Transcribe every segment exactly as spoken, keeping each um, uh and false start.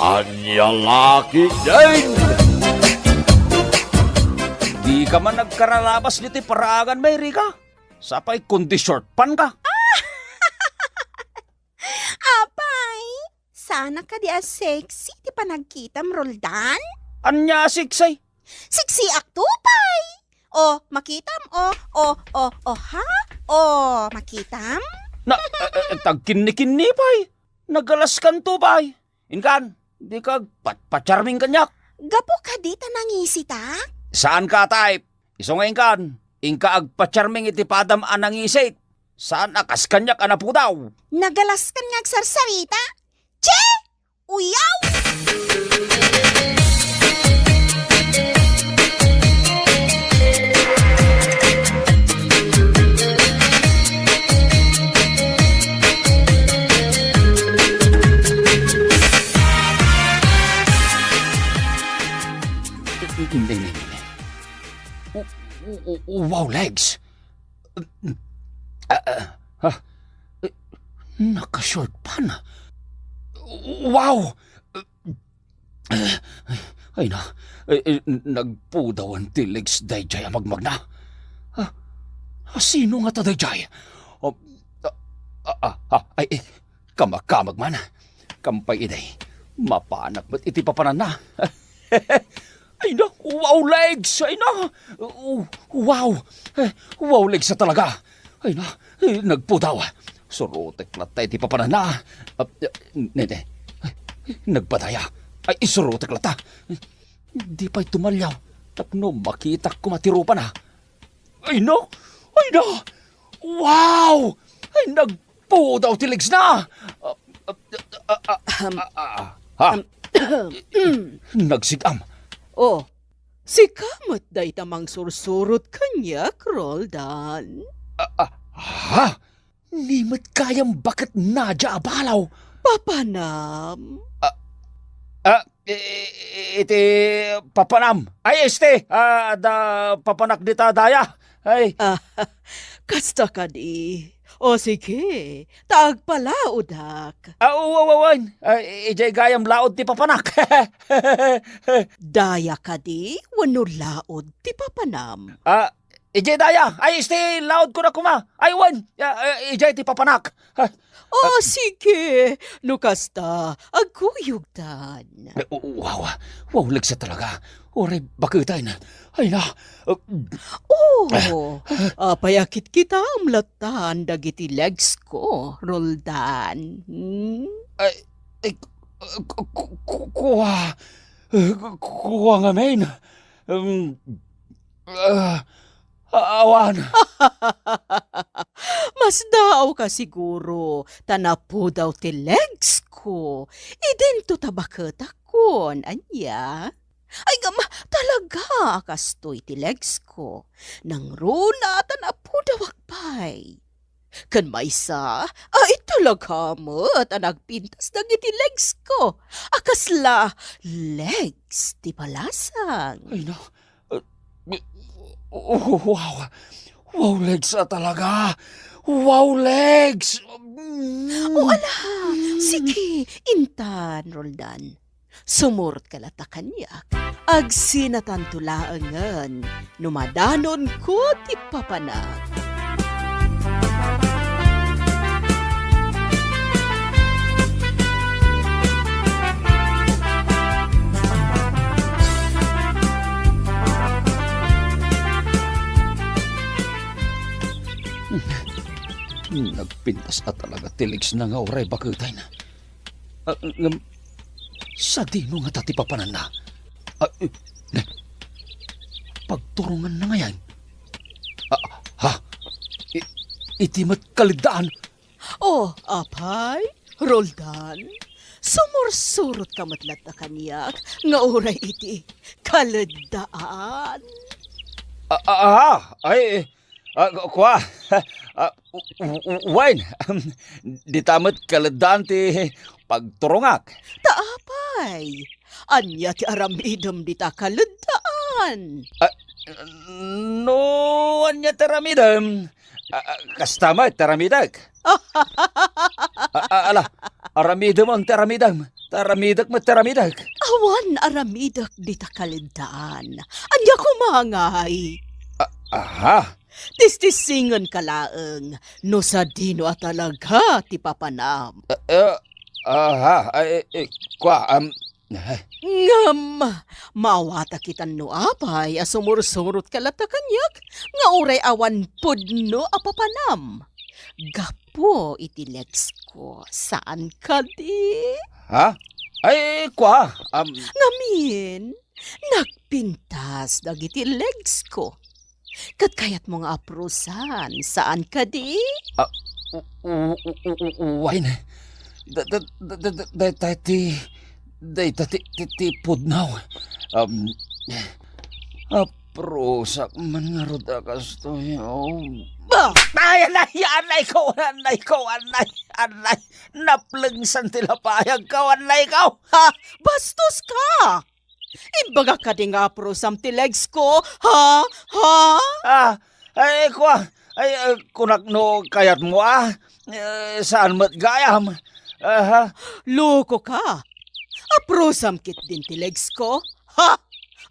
Ania la ketdin? Dika man agkaralabas ditoy paraangan, May Rica? Sapay kundi short pant ka. Apay, saanak kadi a sexy ti panagkitam, Roldan? Ania a sexy? Sexyak to pay! O, makitam, o, o, o, o, ha? O, makitam? Na, eh, eh, tagkinnikinni pay. Nagalaskan to pay. Inkan, dika agpatpacharming kaniak. Gapu kadi ta nangisitak? Saan ka a type. Isu nga inkan, inka agpacharming iti padam a nangisit. Saan a kas kaniak a napudaw. Nagalaskan nga agsarsarita? Che! Uyaw! Wow, legs! Ah, ah, ha? Eh, naka-short pant. Wow! Ay na, eh, eh, nagpudawan ti legs daydiay a magmagna. Ah, sino ngata daydiay? Ah, ah, ah, ah, ay, eh, kamakamag man. Kampay idi, mapanak met iti papananna. Ay na, wow legs! Ay na! Wow! Eh, wow legs a talaga! Ay na, eh, nagpudaw. Surotek latta iti papananna. Ah, ne, ne. Nagpadaya. Ay, surotek latta. Di pay tumaliaw tapno makitak koma ti rupana. Ay na! Ay na! Wow! Ay, nagpudaw ti legs na! Ah, ah, ah, ah, ah, ah, ha? Nagsig-am. Oh, sika met dayta mangsursurot kaniak, Roldan. Ah, ah, ha? Ni met gayam baket Nadia a balaw. Papanam. Ah, ah, i-, i-, iti papanam. Ay, este, ah, da papanak dita daya. Ay. Ah, kasta kadi. O sige, ta agpalaodak. Ah, wa-, wa-, wen. Ah, idiay gayam laod ti papanak. Daya kadi wenno laod ti papanam? Ah, idiay daya. Ay, este, laodko na koma. Ay, wen. Ah, ah, idiay ti papanak. Ah, O, sige. No kasta, agkuyogtan. Eh, wow. Wow, legs a talaga. Uray baketen. Ay na. Oh, apay a kitkitam lattan dagiti legs ko, Roldan? Hmm? Ay, ay, ku-, ku-, ku-, kua. Eh, ku-, kua ngamin. Um, ah, Awan. Masdaawka siguro ta napudaw ti legs ko. Idinto ta baketakon, ania? Ay, ngem, talaga a kastoy ti legs ko. Nangruna ta napudawak pay. Ken maysa, ay, talaga met a nagpintas dagiti legs ko. A kasla legs ti balasang. Ay, na, Uh, oh, wow. Wow, legs a talaga. Wow, legs. Mm. O, ala, sige, intan, Roldan. Sumurotka latta kaniak. Agsinatanto laengen no madanonko ti papanak. Nagpintas a talaga ti legs na nga uray baketen. Ah, ngem, sadino ngata ti papananna? Ah, eh, ne, pagturonganna ngayen? Ah, ha? I-, iti met kaleddaan? Oh, apay, Roldan, sumursurotka met latta kaniak nga uray iti kaleddaan. Ah, ah, ah, ay, ah, kua, ah, w-, w-, wen, dita met kaleddaan ti pagturongak. Ta apay, ania ti aramidem dita kaleddaan? Ah, no ania ti aramidem, A, a, kasta met ti aramidek. A, a, ala, aramidem ti aramidem. Ti aramidek met ti aramidek. Awan aramidek dita kalintang. Ania koma ngay? A, aha. Tistisingenka laeng no sadino a talaga ti papanam. A, a, aha, ay, eh, kua, am, Ngem, maawatak itan no apay a sumursurotka latta kaniak nga uray awan pudno a papanam. Gapu iti legs ko, saan kadi? Ha? Ay, kua, am, Ngamin, nagpintas dagiti legs ko. Ket kayatmo nga aprosan, saan kadi? Ah, u-, u-, u-, u-, u-, uwayen. Da-, da-, da-, da-, da-, dayta ti, dayta ti, ti, ti pudno. Um, aprosak man ngarud a kastoy, oh. Ba? Ay, anay, anay ko, anay ko, anay, anay. Naplengsan ti lapayag ko, anay ko. Ha? Bastos ka! Imbagak kadi nga aprosam ti legs ko, ha? Ha? Ah, ay, kua, ay, eh, kunak no kayatmo, ah. Eh, saan met gayam? Aha. Loko ka. Aprosam ketdin ti legs ko, ha?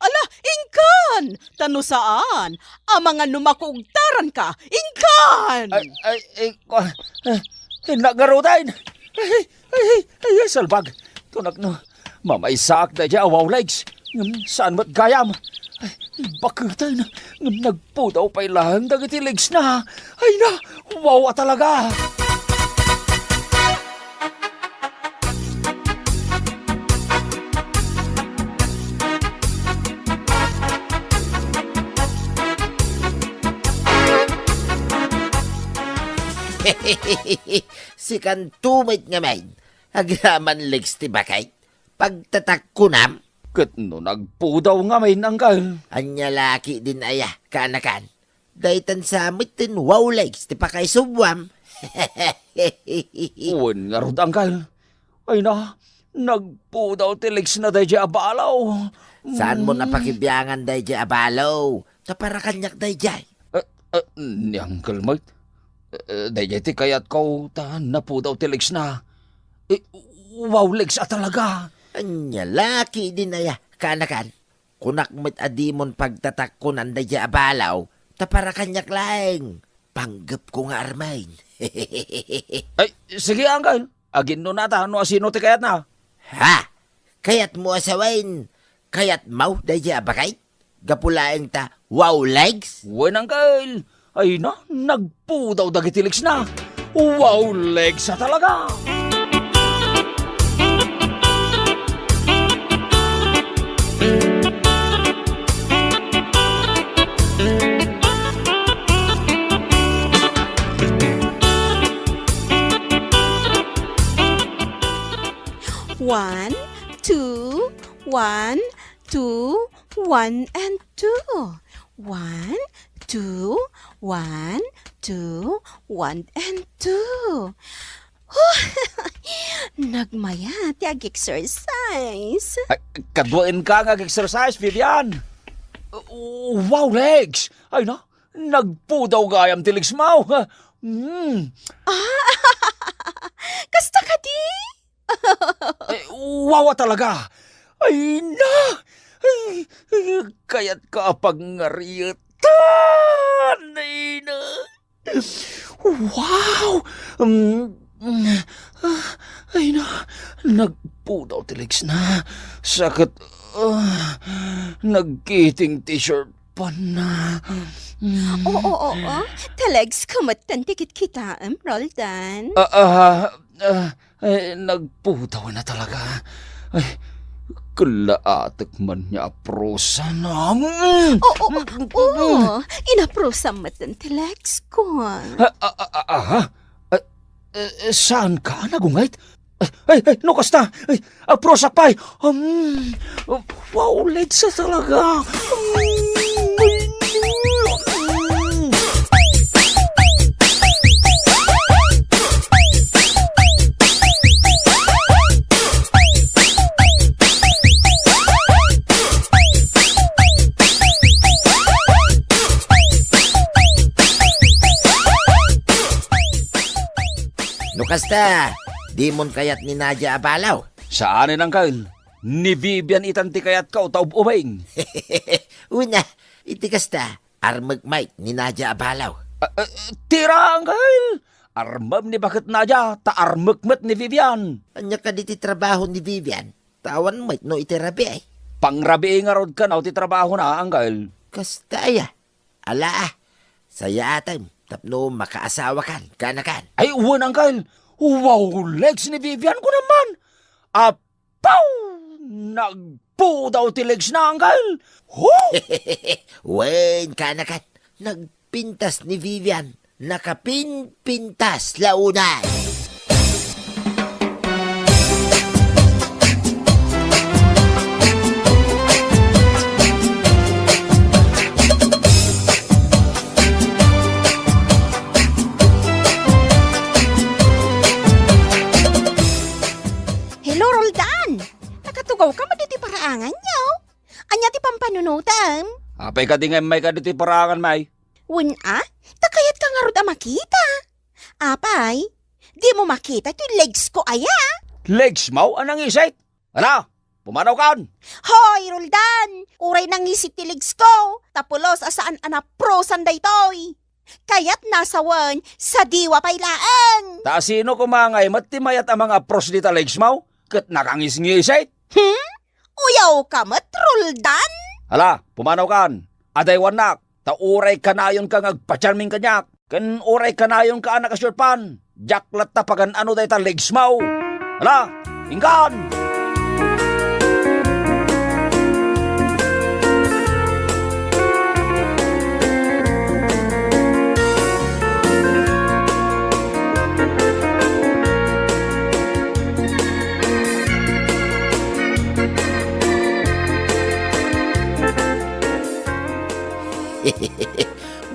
Ala, inkan! Ta no saan, amangan no makugtaran ka, inkan! Ay, ay, ay, kua, eh, eh, nagarudain. Ay, ay, ay, ay, ay, salbag. Kunak no, mamaysaak daydiay a wow legs. Ngem saan met gayam. Ay, baketen. Ngem nagpudaw pay laeng dagiti legs na. Ay na, wow a talaga. Sikanto met ngamin, agraman legs ti baket, pagtatakkunam? Ket no nagpudaw ngamin, uncle? Ania la ketdin aya, kaanakan? Daytan sa met ti wow legs ti pakaisubwam. Wen ngarud, uncle. Ay na, nagpudaw ti legs na daydiay a balaw. Saanmo a pakibiangan daydiay a balaw? Ta para kaniak daydiay. Eh, eh, ni Uncle Mike. Eh, eh, daydiay ti kayatko ta napudaw ti legs na. Eh, wow legs a talaga. Ania la ketdin aya, kaanakan? Kunak met a dimon pagtatakkunan daydiay a balaw, ta para kaniak laeng. Panggepko nga armen. Ay, sige, uncle. Aginnunata no asino ti kayatna. Ha? Kayatmo a sawen? Kayatmo daydiay a baket? Gapu laeng ta wow legs? Wen, uncle. Ay na, nagpudaw dagiti legs na. Wow legs a talaga! One, two, one, two, one and two. One, two, one, two, one and two. Huh! Nagmayat ti ag-exercise. Ay, kaduaenka nga ag-exercise, Vivian. Wow, legs! Ay na, nagpudaw gayam ti legs mo. Mm. Ah, kasta kadi? Ay, wow a talaga! Ay na! Ay, ay, kayat ka a pangngaritan! Ay na! Wow! Mm, mm, ah, ay na! Nagpudaw ti legs na. Sakit. Ah, nagkiting t-shirt pa na. Mm. Oo, oo. Ti legs ko met ti kitkitaem, Roldan. Ah, ah, ah, Eh, nagpudaw na talaga. Ay, kalaatek man nga aprosan. Mm. Oo, oo, oo. Inaprosam met ti legs ko. Ah, ah, ah, ah, aha? Ah, eh, eh, saan ka, nagunget? Ay, ay, ay, no kasta? Ay, aprosak pay. Um, wow, legs a talaga. Um, Kasta, dimon kayat ni Nadia a balaw? Saanen, Angkel. Ni Vivian itan ti kayatko ta ub-ubing. Una, iti kasta, armek met ni Nadia a balaw. Ah, ah, tira, Angkel! Armem ni baket Nadia, ta armek met ni Vivian. Ania kadi ti trabaho ni Vivian? Ta awan met no iti rabii. Pangrabii ngarud kano ti trabahona, Angkel. Kasta aya? Ala, ah. Sayaatem tapno makaasawakan, kanakan. Ay, wen, Angkel. Wow, legs ni Vivian, kunam man. Apaw! Nagpudaw ti legs na, Angkel. Ho! Wen, kanakan. Nagpintas ni Vivian. Nakapinpintas la unay. Hello, Roldan! Nakatugawka met iti paraanganyo? Ania ti pampanunotem? Apay kadi nga immayka ditoy paraangan, May? Wen a, ta kayatka ngarud a makita. Apay, dimo makita toy legs ko aya? Legs mo a nangisit? Ala, pumanawkan! Hoy, Roldan! Uray nangisit ti legs ko, ta pulos a saan a naprosan daytoy. Kayatna sawen, sadiwa pay laeng. Ta sino koma ngay met ti mayat a mangapros dita legs mo? Ket nakangisngisit? Hmm? Uyawka met, Roldan? Ala, pumanawkan. Adaywannak, ta uray kanayonka nga agpacharming kaniak, ken uray kanayonka a naka-short pant, diak latta pagan-ano dayta legs mo. Ala, inkan!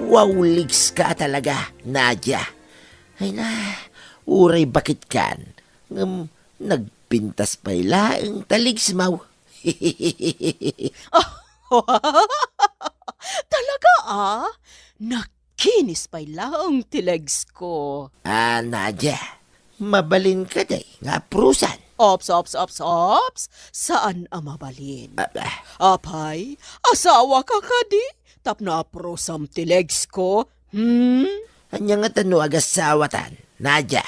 Wow, legs ka talaga, Nadia. Ay na, uray bakit kan, ngem nagpintas pay laeng ta legs mo. Talaga, ah? Nagkinis pay laeng ti legs ko. Ah, Nadia, mabalin ka day nga aprosan? Ops, ops, ops, ops. Saan a mabalin. Ah, ah. Apay, asawa ka kadi? Tapno aprosam ti legs ko? Hmm? Ania ngata no agasawatan, Nadia?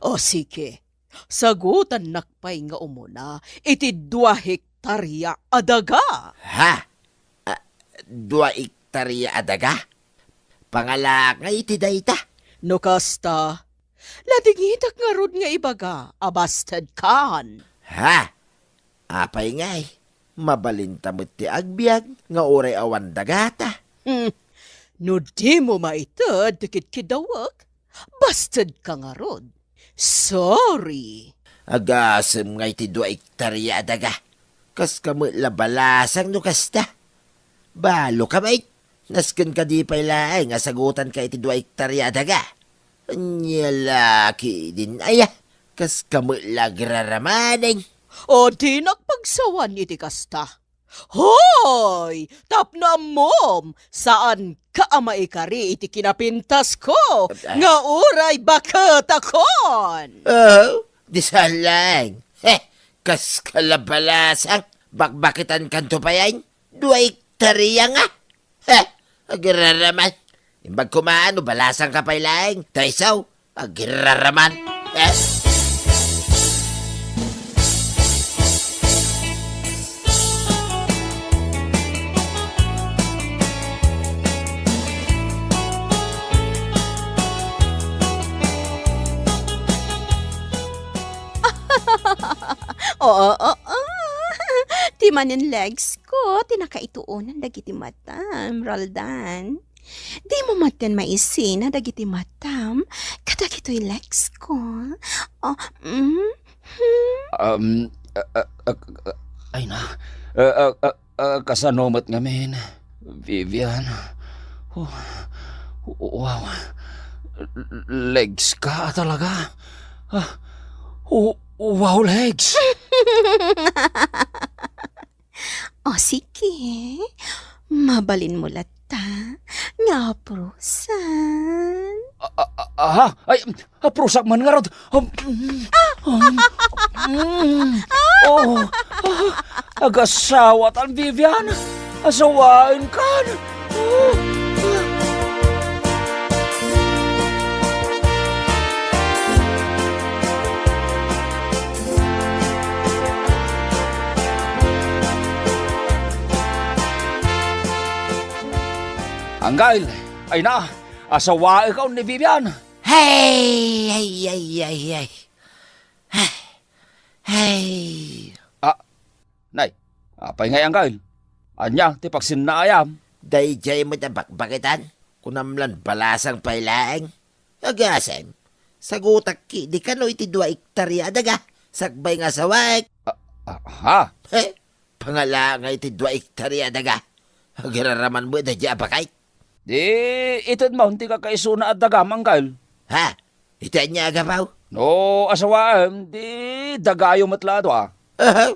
O sige, sagutannak pay nga umuna iti dua hektarya a daga. Ha? Ah, dua hektarya a daga? Pangalak nga iti dayta? No kasta, ladingitak ngarud nga ibaga a basted kan. Ha? Apay ngay, mabalinta met ti agbiag nga uray awan dagata. Hmm. No dimo maited ti kidkiddawek, basted ka ngarud. Sorry. Agasem ngay ti dua hektarya a daga. Kaska met la balasang no kasta. Balo ka met. Nasken kadi pay laeng a sagutanka iti dua hektarya a daga. Ania la ketdin aya, kaska met la agraramanen. O, dinak pagsawan iti kasta. Hoy! Tapno ammom, saanka a maikari iti kinapintasko nga uray baketakon. Oh, di saan laeng. Heh, kaska la balasang, bakbaketankanto pay. Dua hektarya nga. Heh, agraraman. Imbag koma no balasangka pay laeng, ta isu, agraraman. Heh. Oo, oo. Ti manen legs ko, ti nakaituonan dagiti matam, Roldan. Dimo manen maisina dagiti matam kadagitoy legs ko. Oh, mm, hmm. Um, ah, ah, ah, ah, ay na. Ah, ah, ah, ah, kasano met ngamin, Vivian? Oh, wow. Legs ka talaga. Ah, oh, wow, legs. O, sige. Mabalinmo latta. Nga aprusan. A, a, a, aha? Ay, aprusak man ngarud. Um, mm, um, mm. Oh, ah, agasawatan, Vivian. Asawaenkan. Oh, ah. Anggail, ay na, asawaek ni Vivian. Hey, ay, ay, ay, ay. Hey. Ah, nay, apay ngay, Anggail? Ania ti pagsinnaayam? Daydiay met a bakbakitan, kunam lan balasang pay laeng. Agasem, sagutak ketdi kano iti dua ektaria a daga, sakbay nga asawaek. Ah, ah, ha? He, pangalaangay iti dua ektaria a daga. Agiraraman met daydiay a bakay. Di, itedmo ti kakaisuna a dagam, Anggail. Ha? Iti ania a gapu? No asawaem, di dagayo met la a dua. Aha?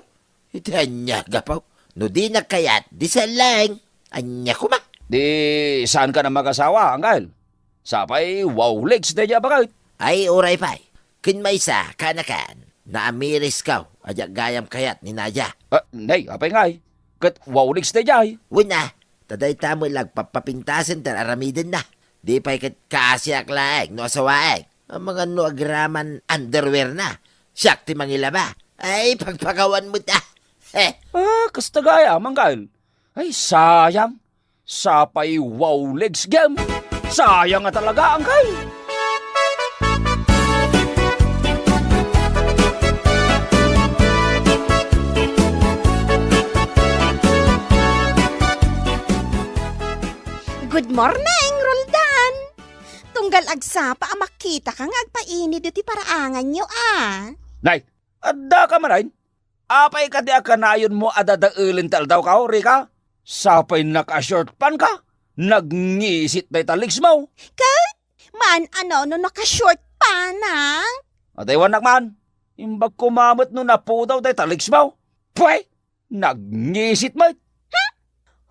Iti ania a gapu? No dinak kayat, di saan laeng. Ania koma? Di, saankan a magasawa, Anggail? Sapay, wow legs daydiay a bakay. Ay, uray pay. Ken maysa, kaanakan, naamirisko a diak gayam kayat ni Nadia. Ah, nay, apay ngay? Ket wow legs daydiay. Wen a, ta dayta met la agpapapintasen ti ar-aramidenna. Di pay ket kaasiak laeng no asawaek. Amangan no agraman underwear na. Siak ti mangilaba. Ay, pagpakawan met a. He. Ah, kasta gayam, Anggail. Ay, sayang. Sapay wow legs gem. Sayang nga talaga, Anggail. Good morning, Roldan. Tunggal agsapa a makitak nga agpainit iti paraanganyo, a. Nay, adda ka manen? Apay kadi a kanayonmo a dadaelen ti aldawko, Rika? Sapay naka-short pant ka? Nagngisit dayta legs mo. Ket, maan a no, no naka-short pant, a? Adaywannak man. Imbag koma met no napudaw dayta legs mo. Pwe! Nagngisit met.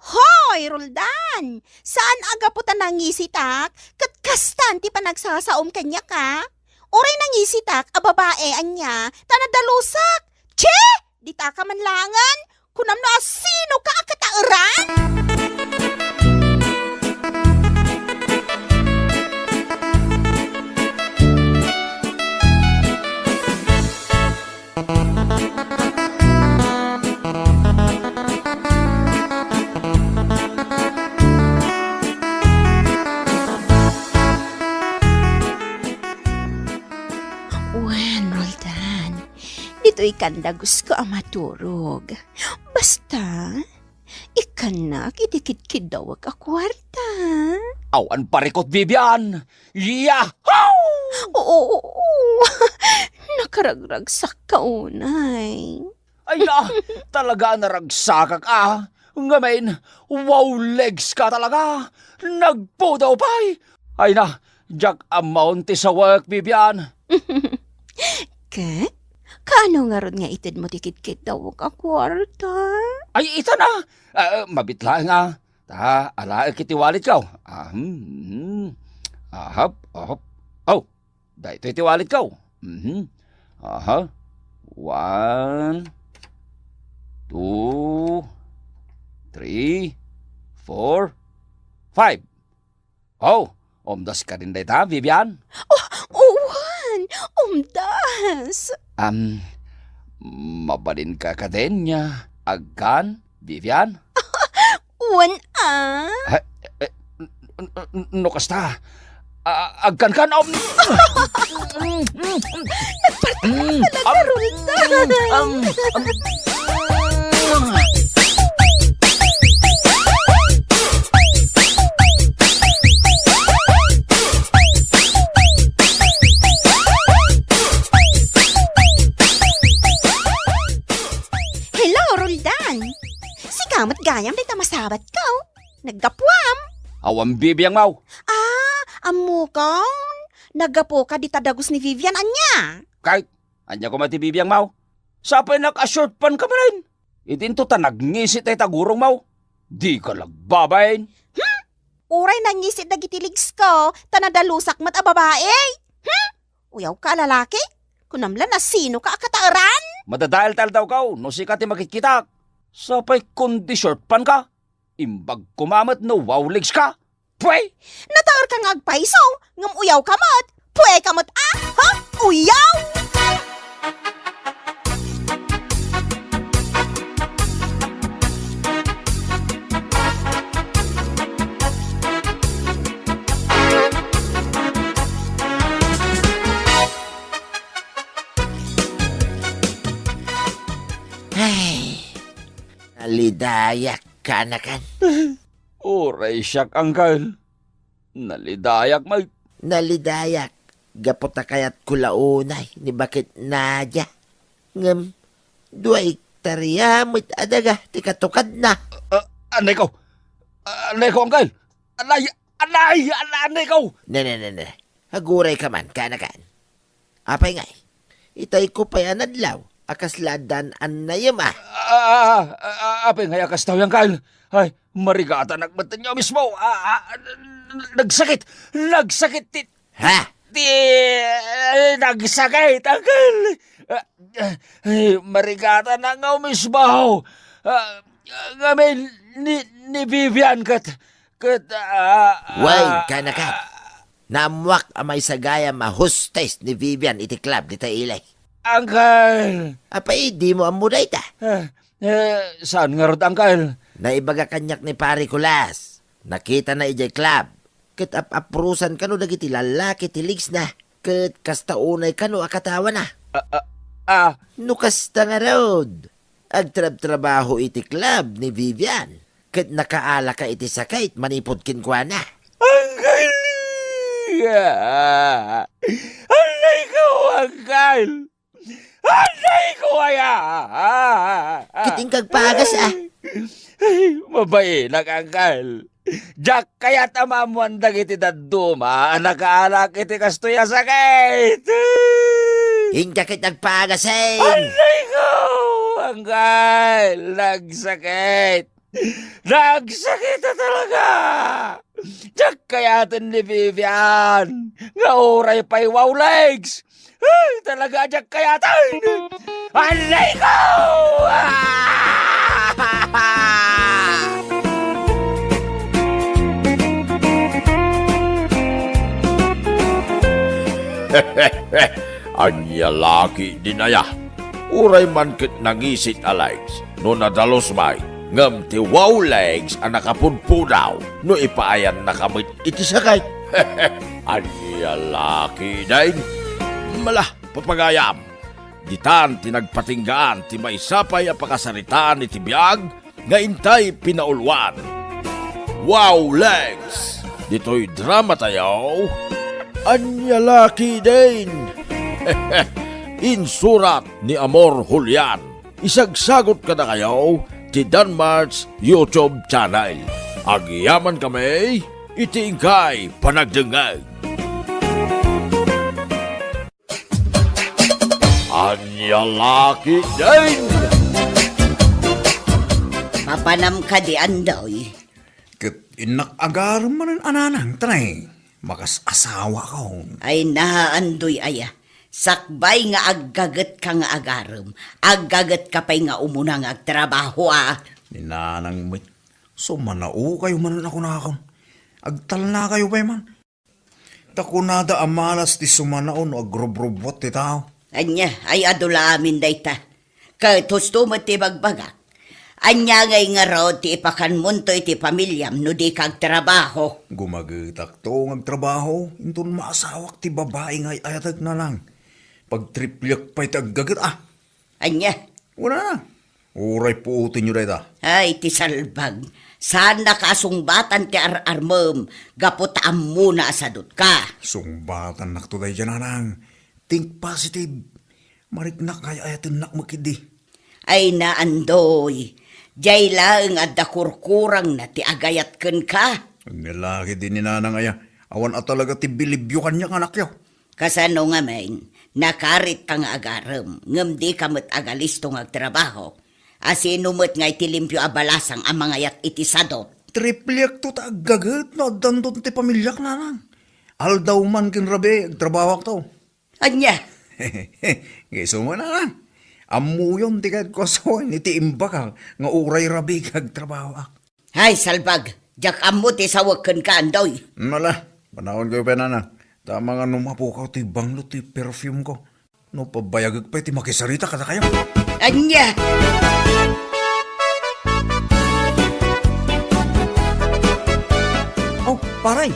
Hoy, Roldan! Saan a gapu ta nangisitak, ket kastan ti panagsasaom kaniak, a? Uray nangisitak a babae, ania, ta nadalusak. Chi! Dita ka man laengen, kunam no asino ka a kataeran? Wen, Roldan, ditoy kan dagusko a maturog. Basta, ikkannak iti kidkiddawek a kuarta. Awan parikut, Vivian! Yahoo! Oo, oo, oo. Nakaragragsakka unay. Ay, ah, talaga naragsakak, a. Ngamin, wow legs ka talaga. Nagpudaw pay. Ay na, diak ammoen ti sawek, Vivian. Ket, kaano ngarud nga itedmo ti kidkiddawek a kuarta? Ay, ita na. Ah, mabit laeng, a. Ta, alaek iti walletko. Ah, hmm, hmm. Ahap, ahap. Oh, daytoy ti walletko. Mhm. Aha. One, two, three, four, five. Oh, umdas kadin dayta, Vivian? Oh, wen, umdas. Am, mabalinka kadin nga agkan, Vivian? Wen, a. Ha, eh, n-, n-, n-, no kasta, a-, agkankan, um, Nagpartaka talaga, um, Roldan. Um, um, Hello, Roldan. Sika met gayam dayta masabatko. Naggapuam. Awan bibiangmo. Ah, ammokon. Naggapuka dita dagus ni Vivian, ania? Kay, ania koma ti bibiangmo? Sapay naka-short pant ka manen. Idinto ta nagngisit dayta gurongmo. Dika nagbabain. Hmm? Uray nangisit dagiti legs ko, ta nadalusak met a babai. Hmm? Uyawka a lalaki? Kunam la no sinoka a kataeran? Madadael ta aldawkaw no sika ti makitkitak. Sapay kundi short pant ka? Imbag koma met no wow legs ka? Pwe! Nataerka nga agpayso, ngem uyawka met. Pweka met a, ha? Uyaw! Ay, nalidayak, kanakan. Uray siak, Angkel. Nalidayak met. Nalidayak gapu ta kayatko la unay ni Baket Nadia. Ngem, dua ektarya met a daga ti katukadna. Ah, anay ko. Ah, anay ko, Angkel. Anay, anay, anay, anay ko. Ne, ne, ne, ne. Agurayka man, kanakan. Apay ngay, itay ko pay a nadlaw a kasla addan annayem a. Ah, ah, ah, apay ngay a kastoy, Angkel? Ay, marigatanak met ania mismo. Ah, ah, nagsakit, nagsakit ti, Ha? ti, eh, nagsakit, Angkel. Ah, ay, marigatanak nga mismo. Ah, ngamin ni, ni Vivian ket, ket, ah, Why, ah, kanakan? Naammoak a maisagayam a hostess ni Vivian iti club dita ili. Angkel! Apay, dimo ammo dayta? Eh, eh, saan ngarud, Angkel? Naibaga kaniak ni Pare Kulas. Nakitana idiay club. Ket ap-aprosan kano dagiti lallaki ti legs na. Ket kasta unay kano a katawana. Ah, ah, ah. No kasta ngarud, agtrabtrabaho iti club ni Vivian. Ket nakaalaka iti sakit manipud kenkuana. Angkel! Anay ko, Angkel! Anay ko aya! Ket inka agpagas, a. Ay, mabainak, Angkel. Diak kayat a maammoan dagiti dadduma a nakaalak iti kastoy a sakit. Inka ket agpagas, e. Anay ko, Angkel! Nagsakit! Nagsakit a talaga! Diak kayaten ni Vivian nga uray pay wow legs! Ay, talaga, diak kayaten! Anay ko! Ah! Ania la ketdin aya? Uray man ket nangisit a legs no nadalus met, ngem ti wow legs a nakapudpudaw no ipaayannaka met iti sakit. Ania la ketdin? Mala, papagayam, ditan ti nagpatinggaan ti maysa pay a pakasaritaan iti biag nga intay pinauluan. Wow, Lex! Ditoy drama tayo, ania la ketdin? Insurat ni Amor Julian. Isagsagot kadakayo ti Danmart's YouTube channel. Agyaman kami iti inkay panagdengngeg. Ania la ketdin? Mapanam kadi, Andoy? Ket innak agarem manen a nanang, ta nay, makas-asawakon. Ay, na, Andoy aya. Sakbay nga aggagetka nga agarem, aggagetka pay nga umuna nga agtrabaho, a. Ni nanang met, sumanaokayo manen a kunakon. Agtalnakayo pay man. Ta kunada a malas ti sumanao no agrubrubbuat ti tao. Ania, ay adu la amin dayta. Ket husto met ti ibagbagak. Ania ngay ngarud ti ipakanmonto iti pamiliam no dika agtrabaho? Gumagetakto nga agtrabaho, inton maasawak ti babai nga ay-ayatek, nanang. Pagtripliek pay ti aggaget, a. Ania? Wala na. Uray puotenyo dayta. Ay, ti salbag. Saannaka a sungbatan ti ar-armem gapu ta ammona a sadutka. Sungbatannakto daydiay, nanang. Think positive. Mariknak nga ay-ayatennak met ketdi. Ay, na, Andoy. Diay laeng adda kurkurangna ti agayat kenka. Ania la ketdin ni nanang aya. Awan a talaga ti bilibyo kaniak, anakyo. Kasano ngamin, nakaritka nga agarem, ngem dika met agalisto nga agtrabaho. A sino met ngay ti limpio a balasang a mangayat iti sadut? Tripliakto ta aggaget no addanton ti pamiliak, nanang. Aldaw man ken rabii, agtrabahoakto. Ania? Nga isu man, nanang. Ammoyon ti kayatko a sawen iti imbagak nga uray rabii agtrabahoak. Ay, salbag! Diak ammo ti sawek kenka, Andoy. Mala, panawankayo pay, nanang. Ta amangan no mapukaw ti banglo ti perfume ko. No pabayagek pay ti makisarita kadakayo. Ania? Oh, pare,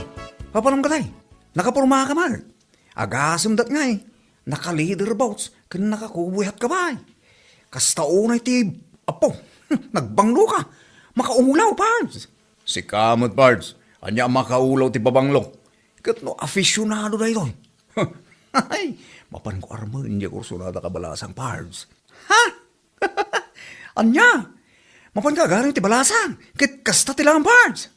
papanam ka tay? Nakaporma ka man? Agasem dat ngay, naka-leather boots ken nakakubuy hat ka pay. Kasta unay ti, apo, nagbanglo ka. Makaulaw, Pards. Sika met, Pards. Ania a makaulaw ti pabanglo? Ket no aficionado daytoy. Ay, mapanko armen diay kursunada ka balasang, Pards. Ha? Ania? Mapanka agarem ti balasang? Ket kasta ti laeng, Pards.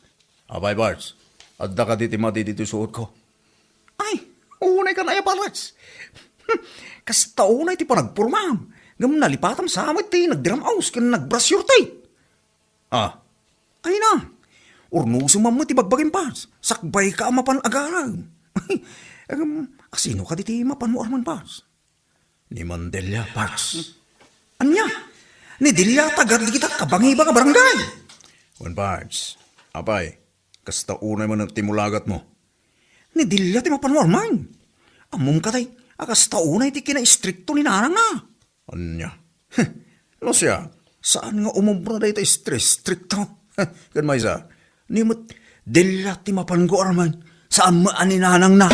Apay, Pards, adda kadi ti madi ditoy suotko? Ay, unay kan aya, Pards. Kasta unay ti panagpormam. Ngem nalipatam sa met ti nagdiram-aws ken nag-brush your teeth. Ah. Ay na. Urnosem man met ti bagbagim, Pards. Sakbay ka a mapan agarem. Em, asino kadi ti mapanmo armen, Pards? Ni Mandelia, Pards. Ania? Ni Delia, taga dagita kabangibang a barangay. Wen, Pards. Apay, kasta unay man ti mulagatmo. Ni Delia ti mapanmo armen. Ammom katay, a kasta unay ti kinaistrikto ni nanangna. Ania? Heh, no siak, saan nga umobra dayta istrikto? Heh, ken maysa, ni met Delia ti mapanko armen, saan met a ni nanangna.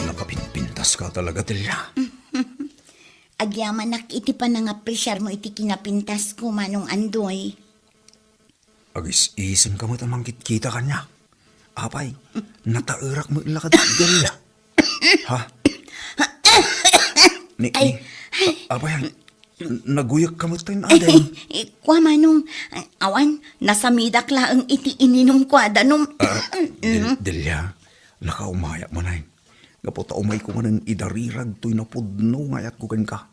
Nakapinpintas ka talaga, Delia. Agyamanak iti panangapresiarmo iti kinapintasko, Manong Andoy. Agis-isem ka met a mangkitkita kaniak. Apay, nataerak met la kadi, Delia. Ha? Ni, Ay. ni, a-, apay, naguyek ka met tay, Ay, Adeng. Eh, kua, Manong, awan, nasamidak laeng iti ininumko a danum. Ah, Del-, Delia, nakaumayak manen. Gapu ta umayko manen idarirag toy napudno nga ayatko kenka.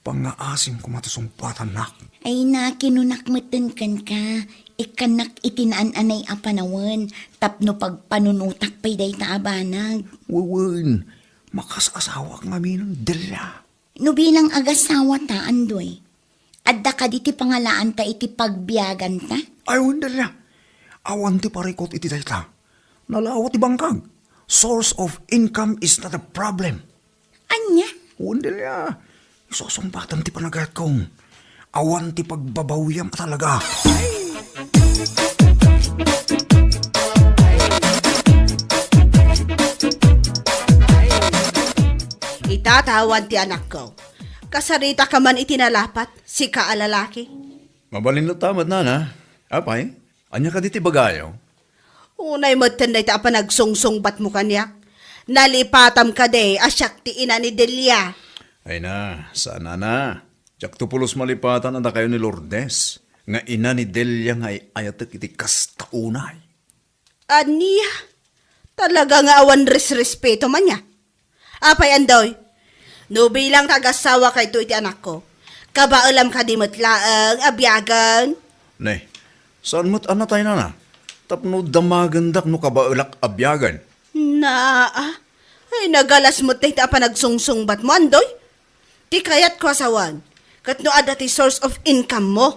Pangngaasim koma ti sungbatannak. Ay na, kinunak metten kenka, ikkannak iti naan-anay a panawen tapno pagpanunotak pay dayta a banag. Wen, makas-asawaak ngamin, Delia. No bilang agasawata, Andoy, adda kadi ti pangalaanta iti pagbiaganta? Ay, wen, Delia. Awan ti parikut iti dayta. Nalawa ti bangkag. Source of income is not a problem. Ania? Wen, Delia. Isusungbatam ti panagayatko. Awan ti pagbabawiam a talaga. Ita ta awan ti anakko. Kasarita ka man iti nalapat, sika a lalaki. Mabalin latta met, nana. Apay, ania kadi ti ibagayo? Unay metten dayta a panagsungsungbatmo kaniak. Nalipatam kadi a siak ti ina ni Delia. Ay na, saan, nana. Diakto pulos malipatan a dakayo ni Lourdes, nga ina ni Delia nga ay-ayatek iti kasta unay. Ania? Talaga nga awan resrespeto man nia? Apay, Andoy? No bilang ta agasawakayto iti anakko, kabaelam kadi met laeng a biagen? Ne, saan met a natay, nana? Tapno damagendak no kabaelak a biagen. Naa, ay nagalas met dayta a panagsungsungbatmo, Andoy. Ti kayatko a sawen, ket no adda ti source of income mo.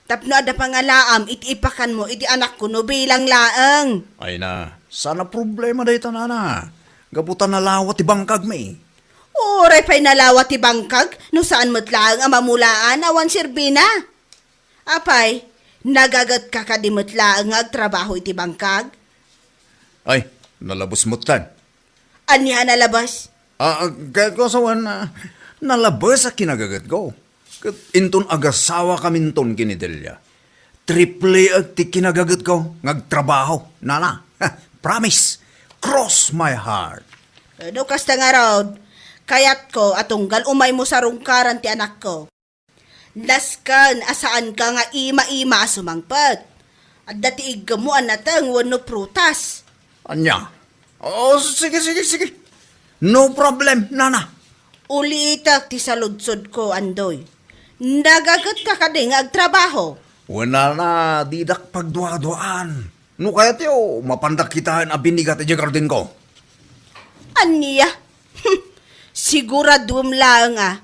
Tapno adda pangalaam iti ipakanmo iti anakko no bilang laeng. Ay na, saan a problema dayta, nana. Gapu ta nalawa ti bangkagmi. Uray pay nalawa ti bangkag, no saan met laeng a mamulaan awan serbina. Apay, nagagetka kadi met laeng nga agtrabaho iti bangkag? Ay, nalabes metten. Ania a nalabes? Ah, ah, kayatko a sawen, ah, nalabes a kinagagetko. Ket inton agasawakaminton ken ni Delia, tripliek ti kinagagetko nga agtrabaho, nana. Promise. Cross my heart. No kasta ngarud, kayatko a tunggal umaymo sarungkaran ti anakko. Nasken a saanka nga ima-ima a sumangpet. Adda ti iggemmo a nateng wenno prutas. Ania? Oh, sige, sige, sige. No problem, nana. Ulitek ti saludsodko, Andoy. Nagagetka kadi nga agtrabaho? Wen, nana, didak pagduaduaan. No kayatyo, mapandak kitaen a binigat idiay gardenko. Ania? Siguraduem laeng a,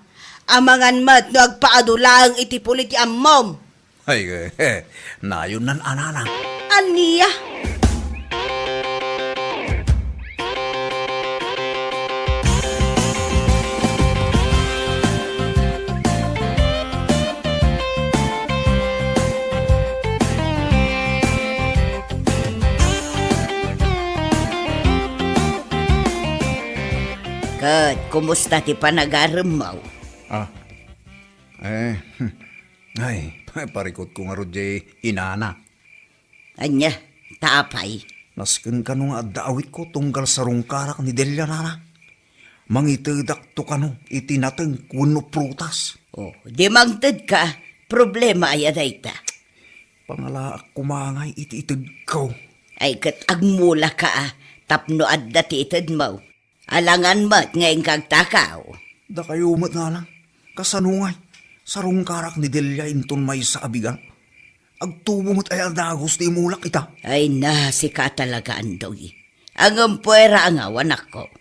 amangan met no agpaadu laeng iti puli ti ammom. Ay, eh, eh, nayon nan anana. Ania? Ket kumusta ti panagaremmo? Ah, eh, ay, parikutko ngarud diay inana. Ania, ta apay? Nasken kano nga adda awitko tunggal sarungkarak ni Delia, nana. Mangitedakto kano iti nateng wenno prutas. Oh, di mangtedka, problema aya dayta? Pangalaak koma ngay iti itedko. Ay, ket agmulaka a, tapno adda ti itedmo. Alangan met nga inka agtakaw. Dakayo met, nana. Kasano ngay? Sarungkarak ni Delia inton maysa a bigat. Agtubo met aya a dagus ti imulak ita. Ay na, sika talaga, Andoy. Ngem puera a ngaw, anakko.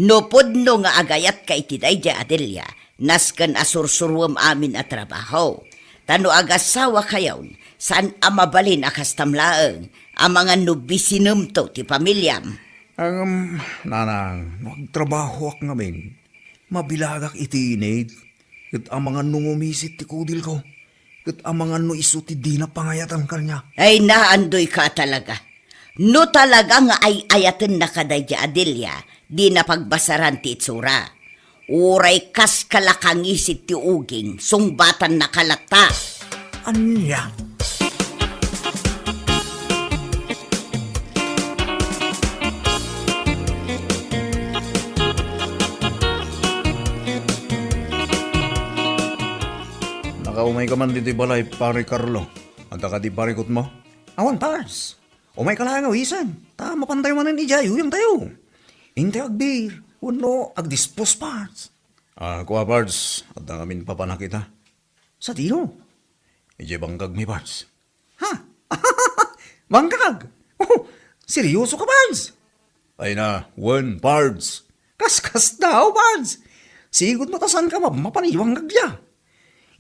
No pudno nga agayatka iti daydiay a Delia, nasken a sursuruem amin a trabaho. Ta no agasawakayon, saan a mabalin a kastam laeng, amangan no bisinemto ti pamiliam. Ngem, nanang, no agtrabahoak ngamin, mabilagak iti init, ket amangan no ngumisit ti kudilko, ket amangan no isu ti dina pangayatan kaniak. Ay, naandoyka talaga. No talaga nga ay-ayatennaka daydiay a Delia, dina pagbasaran ti itsura. Uray kas kalakangisit ti uging, sungbatannaka latta. Ania? Nakaumayka man ditoy balay, Pare Carlo. Adda kadi parikutmo? Awan, Pars. Umayka laeng awisen, ta mapantayo manen idiay uyangtayo. Intayo agbir, wenno agdispos, Pars. Ah, kua, Pars, adda ngamin papanak ita. Sadino? Idiay bangkagmi, Pars. Ha? Bangkag? Oh, seryoso ka, Pars? Ay na, wen, Pars. Kaskasdaaw, Pars. Sigud met a saanka mapmapan idiay bangkag dia.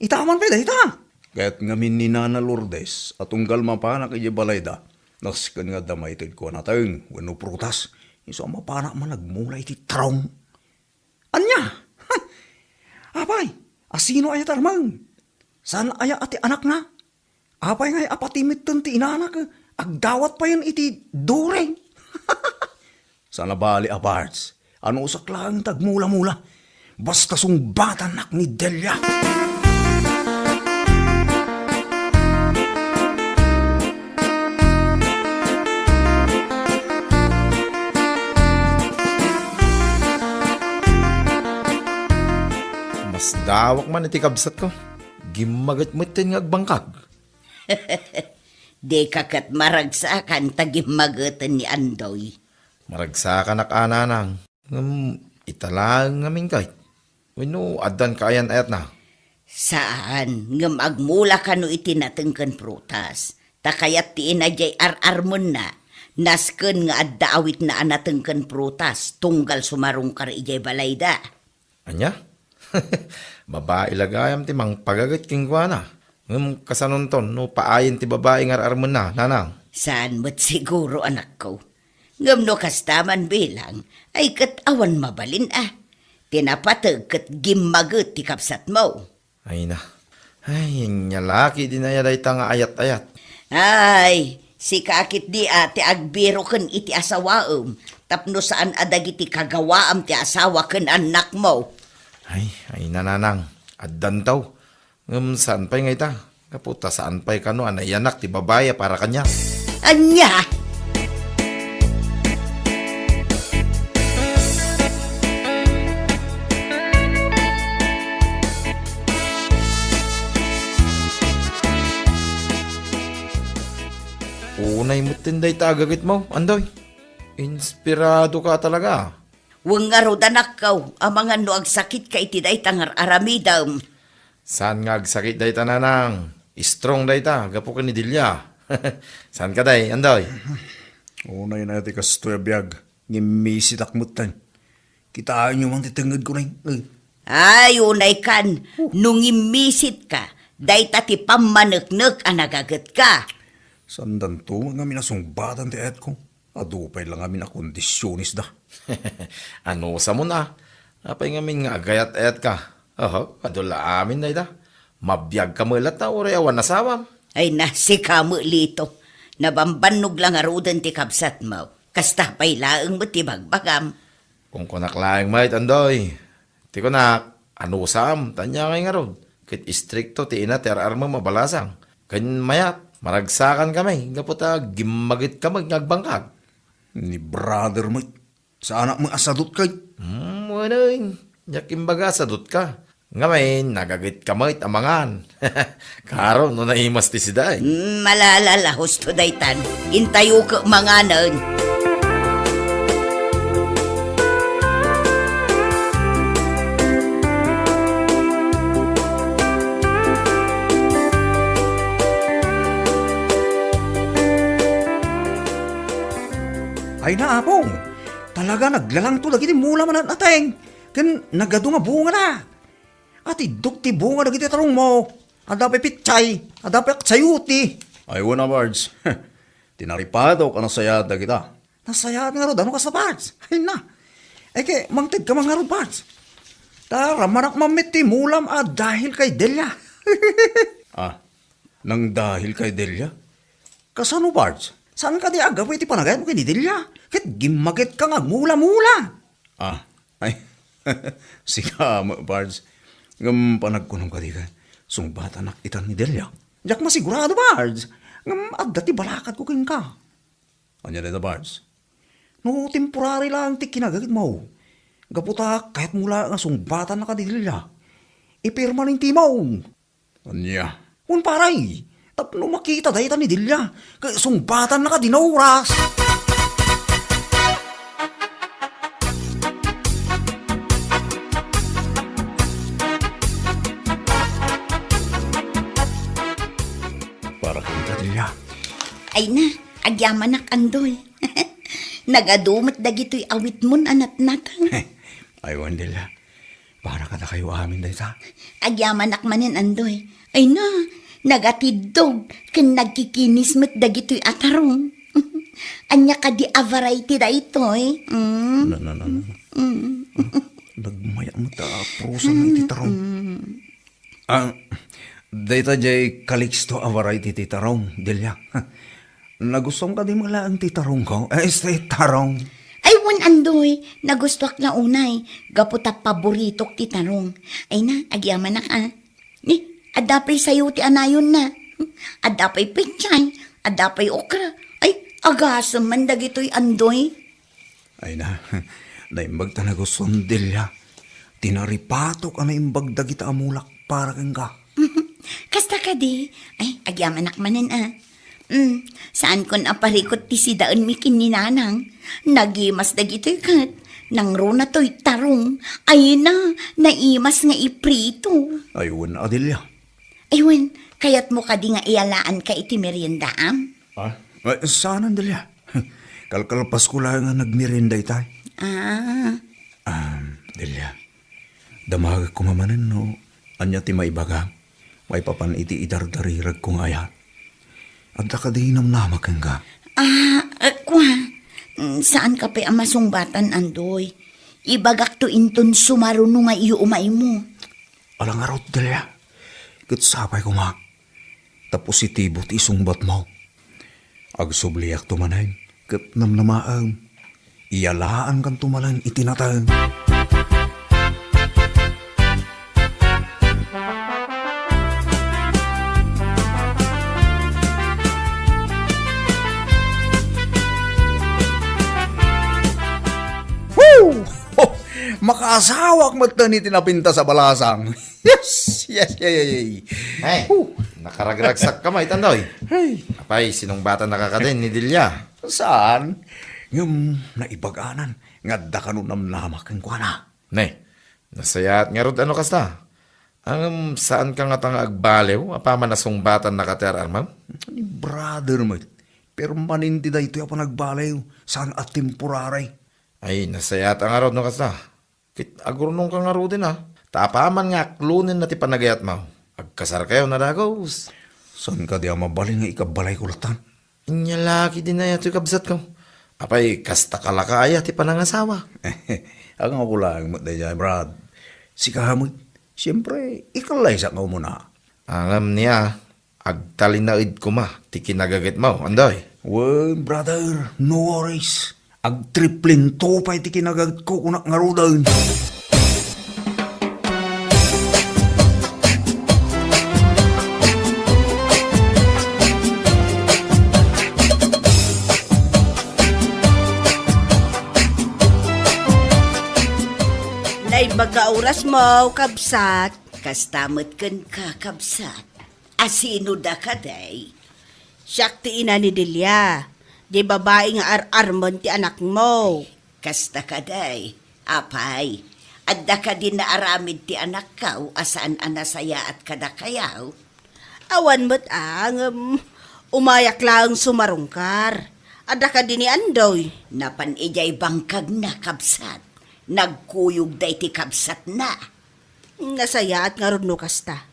Ita man pay dayta. Kayat ngamin ni Nana Lourdes a tunggal mapanak idiay balayda, nasken nga adda maitedko a nateng wenno prutas, isu a mapanak man agmula iti traum. Ania? Apay, asino aya ti armeng? Saan aya a ti anakna? Apay ngay a pati metten ti inana ket agdawat payen iti during? Saan a bali a, Pards. Anusak laeng ti agmula-mula. Basta sungbatannak ni Delia. Masdawak man iti kabsatko. Gimmaget metten nga agbangkag. Dika ket maragsakan ta gimmageten ni Andoy. Maragsakanak a, nanang. Ngem ita laeng ngamin kayat. Wenno addan kaayan-ayatna? Saan, ngem agmula kano iti nateng ken prutas. Ta kayat ti ina diay ar-armenna, nasken nga adda awitna a nateng ken prutas, tunggal sumarungkar idiay balayda. Ania? Babai la gayam ti mangpagaget kenkuana. Ngem kasanonton no paayen ti babai nga ar-armenna, nanang? Saan met siguro, anakko. Ngem no kasta man bilang, ay ket awan mabalin a. Ti napateg ket gimmaget ti kabsatmo. Ay na. Ay, ania la ketdin aya dayta nga ayat-ayat? Ay, sika ketdi a ti agbiroken iti asawaem, tapno saan a dagiti kagawaam ti asawa ken annakmo. Ay, ay, nanang, addanto. Ngem saan pay nga ita? Gapu ta saan pay kano a naiyanak ti babai a para kaniak. Ania? Unay metten dayta a gagetmo, Andoy. Inspirado ka talaga. Wen ngarud, anakko, amangan no agsakitka iti dayta nga ar-aramidem. Saan nga agsakit dayta, nanang. Strong dayta, gapu ken ni Delia. Saan kadi, Andoy? Unay na ti kastoy a biag, ngimmisitak metten. Kitaenyo man ti tengngedko, nay. Ay, unay kan, no ngimmisitka, dayta ti pammaneknek a nagagetka. Saandanto ngamin a sungbatan ti ayatko. Adu pay la ngamin a kondisionesda. Anusamon a? Apay ngamin nga agayat-ayatka? Oho, adu la amin dayta. Mabiagka met latta uray awan asawam. Ay na, sika met, Lito. Nabambannog la ngaruden ti kabsatmo. Kasta pay laeng met ti bagbagam. Kunkunak laeng met, Andoy. Ti kunak, anusam, ta ania ngay ngarud, ket istrikto ti ina ti ar-armem a balasang. Ken mayat, maragsakankami, gapu ta gimmagetka met nga agbangkag. Ni brother met, saanak met a sadut ket? Hmm, wen, diak imbaga a sadutka. Ngamin, nagagetka met a mangan. Kaaro no naimas ti sida, eh. Mm, malala la husto daytan. Intayo ket manganen. Ay na, Apo. Talaga naglalangto dagiti mula manat-ateng. Ken nagadu nga bungana. Atiddog ti bunga dagiti tarongmo. Adda pay pitsay, adda pay aksayuti. Ay, wen a, Bards. Ti naripatok a nasayaat dagita. Nasayaat ngarud, ano kasta, Bards? Ay na. Ay, ket mangtedka man ngarud, Bards. Ta ramanak man met ti mulam a dahil kay Delia. Ah, nangdahil kay Delia? Kasano, Bards? Saan kadi a gapu iti panagayatmo ken ni Delia? Ket gimmagetka nga agmula-mula. Ah, ay, sika met, Bards. Ngem panagkunom kadi ket, sungbatanak itan ni Delia. Diak masigurado, Bards. Ngem adda ti balakadko kenka. Ania dayta, Bards? No temporary laeng ti kinagagetmo, gapu ta kayatmo laeng a sungbatannaka ni Delia, ipermanentimo. Ania? Wen, pare, tapno makita dayta ni Delia, ket sungbatannaka dina oras. Para kenka, Delia. Ay na, agyamanak, Andoy. Nagadu met dagitoy awitmon a natnateng. Ay, wen, Delia. Para kadakayo amin dayta. Agyamanak manen, Andoy. Ay na, nagatiddog ken nagkikinis met dagitoy a tarong. Ania kadi a variety daytoy? Mm. Na, na, na, na. Mm. Ah, nagmaya met a prusa na iti tarong. Mm. Ah, dayta jay Calixto a variety ti tarong, Delia. Nagustuam kadi met laeng ti tarongko? Eh, este tarong. Ay, wen, Andoy, nagustuak la unay, gapu ta paboritok ti tarong. Ay na, agyamanak a. Ni, adda pay sayo ti anayonna. Adda pay pechay, adda pay okra. Ay, agasem man dagitoy, Andoy. Ay na, naimbag ta nagustuam, Delia. Ti naripatok a naimbag dagita a mulak para kenka. Kasta kadi? Ay, agyamanak manen a. Mm, saankon a parikut ti sidaenmi ken ni Nanang. Nagimas dagitoy ket nangruna toy tarong. Ay na, naimas nga iprito. Ay, wen a, Delia. Ay, wen, kayatmo kadi nga iyalaanka iti meriendaam? Ah, eh, saanen, Delia. Kalkalpasko laeng a nagmerienda itay. Ah. Ah, Delia. Damagek koma manen no ania ti maibagam maipapan iti idardariragko nga ayat. Adda kadi namnama kenka? Ah, eh, kua. Mm, saanka pay a masungbatan, Andoy. Ibagakto inton sumaruno nga iumaymo. Ala ngarud, Delia. Ket sapay koma ta positibo ti isungbatmo. Agsubliakto manen ket namnamaem, iyalaankanto manen iti nateng. Woo! Oh, makaasawak metten iti napintas a balasang. Yes, yes, yes, yes, yes. Ay, nakaragragsakka met, Andoy. Ay. Apay, sinungbatannaka kadin ni Delia? Saan? Ngem naibaganan nga adda kano namnama kenkuana. Ne, nasayaat ngarud a no kasta. Ngem saanka ngata nga agbaliw apaman a sungbatannaka ti ar-armem? Ni brother met, permanente daytoy a panagbaliw, saan a temporary. Ay, nasayaat a ngarud no kasta. Ket agurnongka ngaruden a, ta apaman nga aklonenna ti panagayatmo, agkasarkayo a dagus. Saan kadi a mabalin nga ikabbalayko latta? Ania la ketdin aya toy, kabsatko? Apay, kasta ka la ka aya ti panangasawa? Angawko laeng met daydiay, Brad. Sika met, siempre, ikalaysak nga umuna. Ngem nia, agtalinaed koma ti kinagagetmo, Andoy. Well, brother, no worries. Agtriplinto pay ti kinagatko, kunak ngaruden. Naimbag nga orasmo, kabsat. Kasta met kenka, kabsat. A sino da kadi? Siak ti ina ni Delia, di babai nga ar-armen ti anakmo. Kasta kadi, apay, adda kadi naaramid ti anakko a saan a nasayaat kadakayo? Awan met a, ngem umayak laeng sumarungkar. Adda kadi ni Andoy? Napan idiay bangkagna, kabsat. Nagkuyog daydi kabsatna. Nasayaat ngarud no kasta.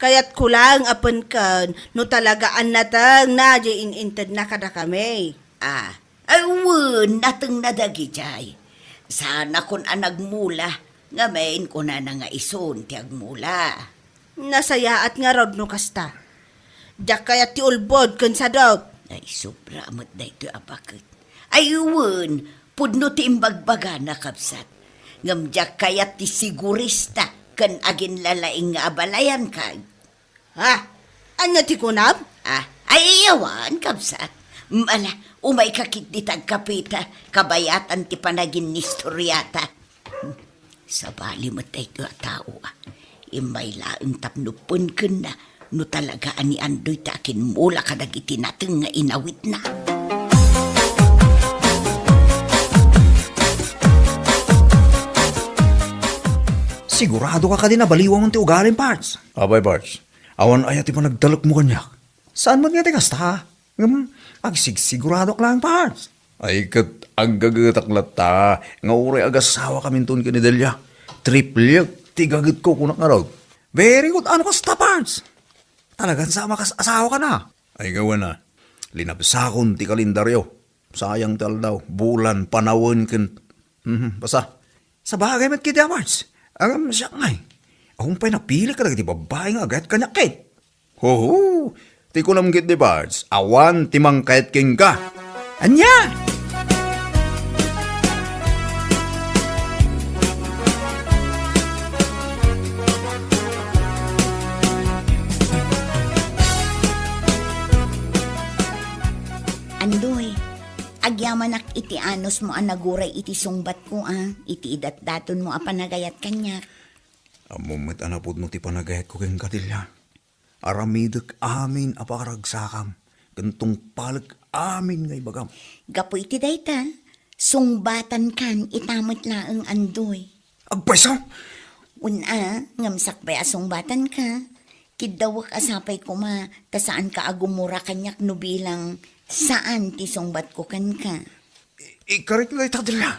Kayatko laeng a penken no talaga a natengna diay in-intedna kadakami. Ah, ay wen, natengna dagidiay. Saanakon a nagmula, ngamin kunana nga isun ti agmula. Nasayaat ngarud no kasta. Diak kayat ti ulbod ken sadop. Ay, sobra met daytoy a baket. Ay, wen, pudno ti imbagbagana, kabsat. Ngem diak kayat ti sigurista ken aginlalaing nga abalayan, kay. Ha? Ania ti kunam? Ah, ay, awan, kabsat. Ala, umayka ketdi ta agkapita, kabayatan ti panaginnistoriata. Sabali met daytoy a tao, a. Immay laeng tapno penkenna no talaga a ni Andoy ti akimmula kadagiti nateng nga inawitna. Sigurado ka kadi a baliwam ti ugalim, Pards? Apay, Pards, awan aya ti panagtalekmo kaniak? Saan met nga ti kasta? Ngem agsigsiguradoak laeng, Pards. Ay, ket aggagetak latta nga uray agasawakaminton ken ni Delia, triplek ti gagetko, kunak ngarud. Very good. Ano kasta, Pards? Talagan sa makas-asawa ka na? Ay, gawana. Linabsakon ti kalendaryo. Sayang ti aldaw, bulan, panawen, ken, mhm, basta. Sabagay met ketdi a, Pards. Ngem siak ngay, awan pay napili kadagiti babbai nga agayat kaniak ket. Hoho! Ti kunam ketdi, Pards, awan ti mangkayat kenka. Ania? Andoy, agyamanak iti anusmo a naguray iti sungbatko, a, iti idatdatonmo a panagayat kaniak. Ammom met a napudno ti panagayatko kenka, Delia. Aramidek amin a pakaragsakam, ken tungpalek amin nga ibagam. Gapu iti dayta, sungbatankan ita met laeng, Andoy. Agpayso? Wen a, ngem sakbay a sungbatanka, kiddawek a sapay koma ta saanka a gumura kaniak no bilang saan ti sungbatko kenka. I-, ikarik dayta, Delia.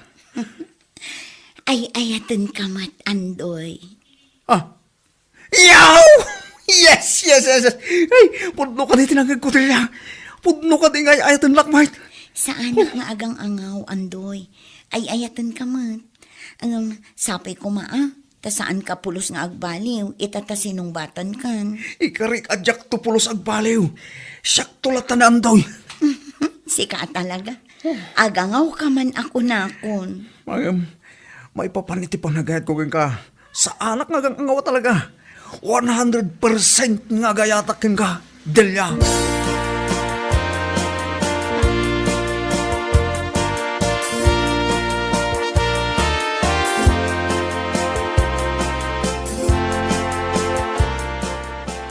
Ay-ayatenka met, Andoy. Ah, Yaw! Yes, yes, yes, yes. Ay, pudno kadi ti nangngegko, Delia. Pudno kadi nga ay-ayatennak met. Saanak nga agang-angaw, Andoy. Ay-ayatenka met. Ngem, sapay koma, a, ta saanka pulos nga agbaliw ita ta sinungbatankan. Ikarik a diakto pulos agbaliw. Siakto latta ni Andoy. Sika a talaga. Agangawka man a kunakon. Ngem, maipapan iti panagayatko kenka. Saanak nga agang-angaw a talaga. One hundred percent nga agayatak kenka, Delia.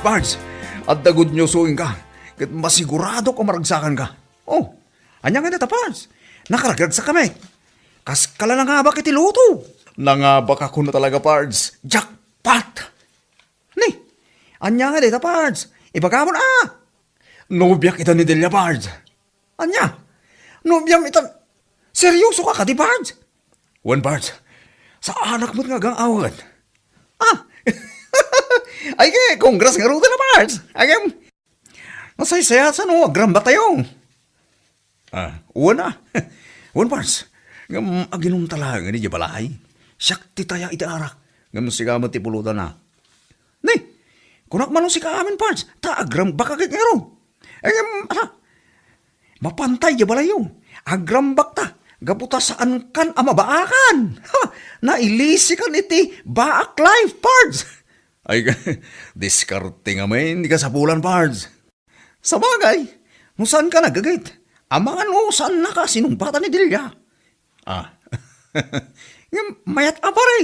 Bards, adda good news kenka, ket masiguradok a maragsakanka. Oh, ania ngay dayta, Pards? Nakaragragsak kami. Kas kala nangabak iti loto. Nangabak ako na talaga, Pards. Jackpot! Ni, ania nga dayta, Pards? Ibagamon a! Nobiak ita ni Delia, Pards. Ania? Nobiam ita? Seryoso ka kadi, Pards? Wen, Pards. Saanak met nga agang-awagen. Ah! Ay, ke, congrats ngaruden a, Pards. Ay, ke, masaysayaat no agrambaktayo. Ah, wen a. Wen, Pards. Ngem aginumta laeng idiay balay. Siak ti taya iti arak. Ngem sika met ti pulutanna. Ni, kunak man no sika amin, Pards, ta agrambak a ket ngarud. Ngem, ala, mapantay diay balayyo. Agrambakta, gapu ta saankan a mabaakan. Ha, nailisikan iti baak life, Pards. Ay, diskarte ngamin ti kasapulan, Pards. Sabagay, no saanka naggaget, amangan no saannaka a sinumbatan ni Delia. Ah. Ngem mayat a pare.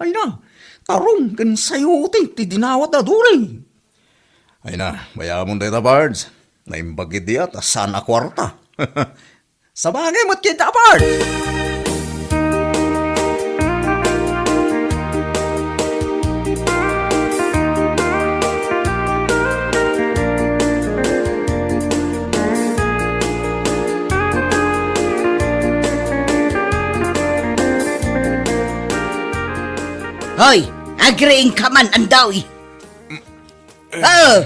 Ay na, tarong ken sayo ti, ti dinawatda duri. Ay na, bayamon dayta, Pards. Naimbag idi a ta saan a kuarta. Sabagay met ket, Pards. Hoy, agriingka man, Andoy. Ah!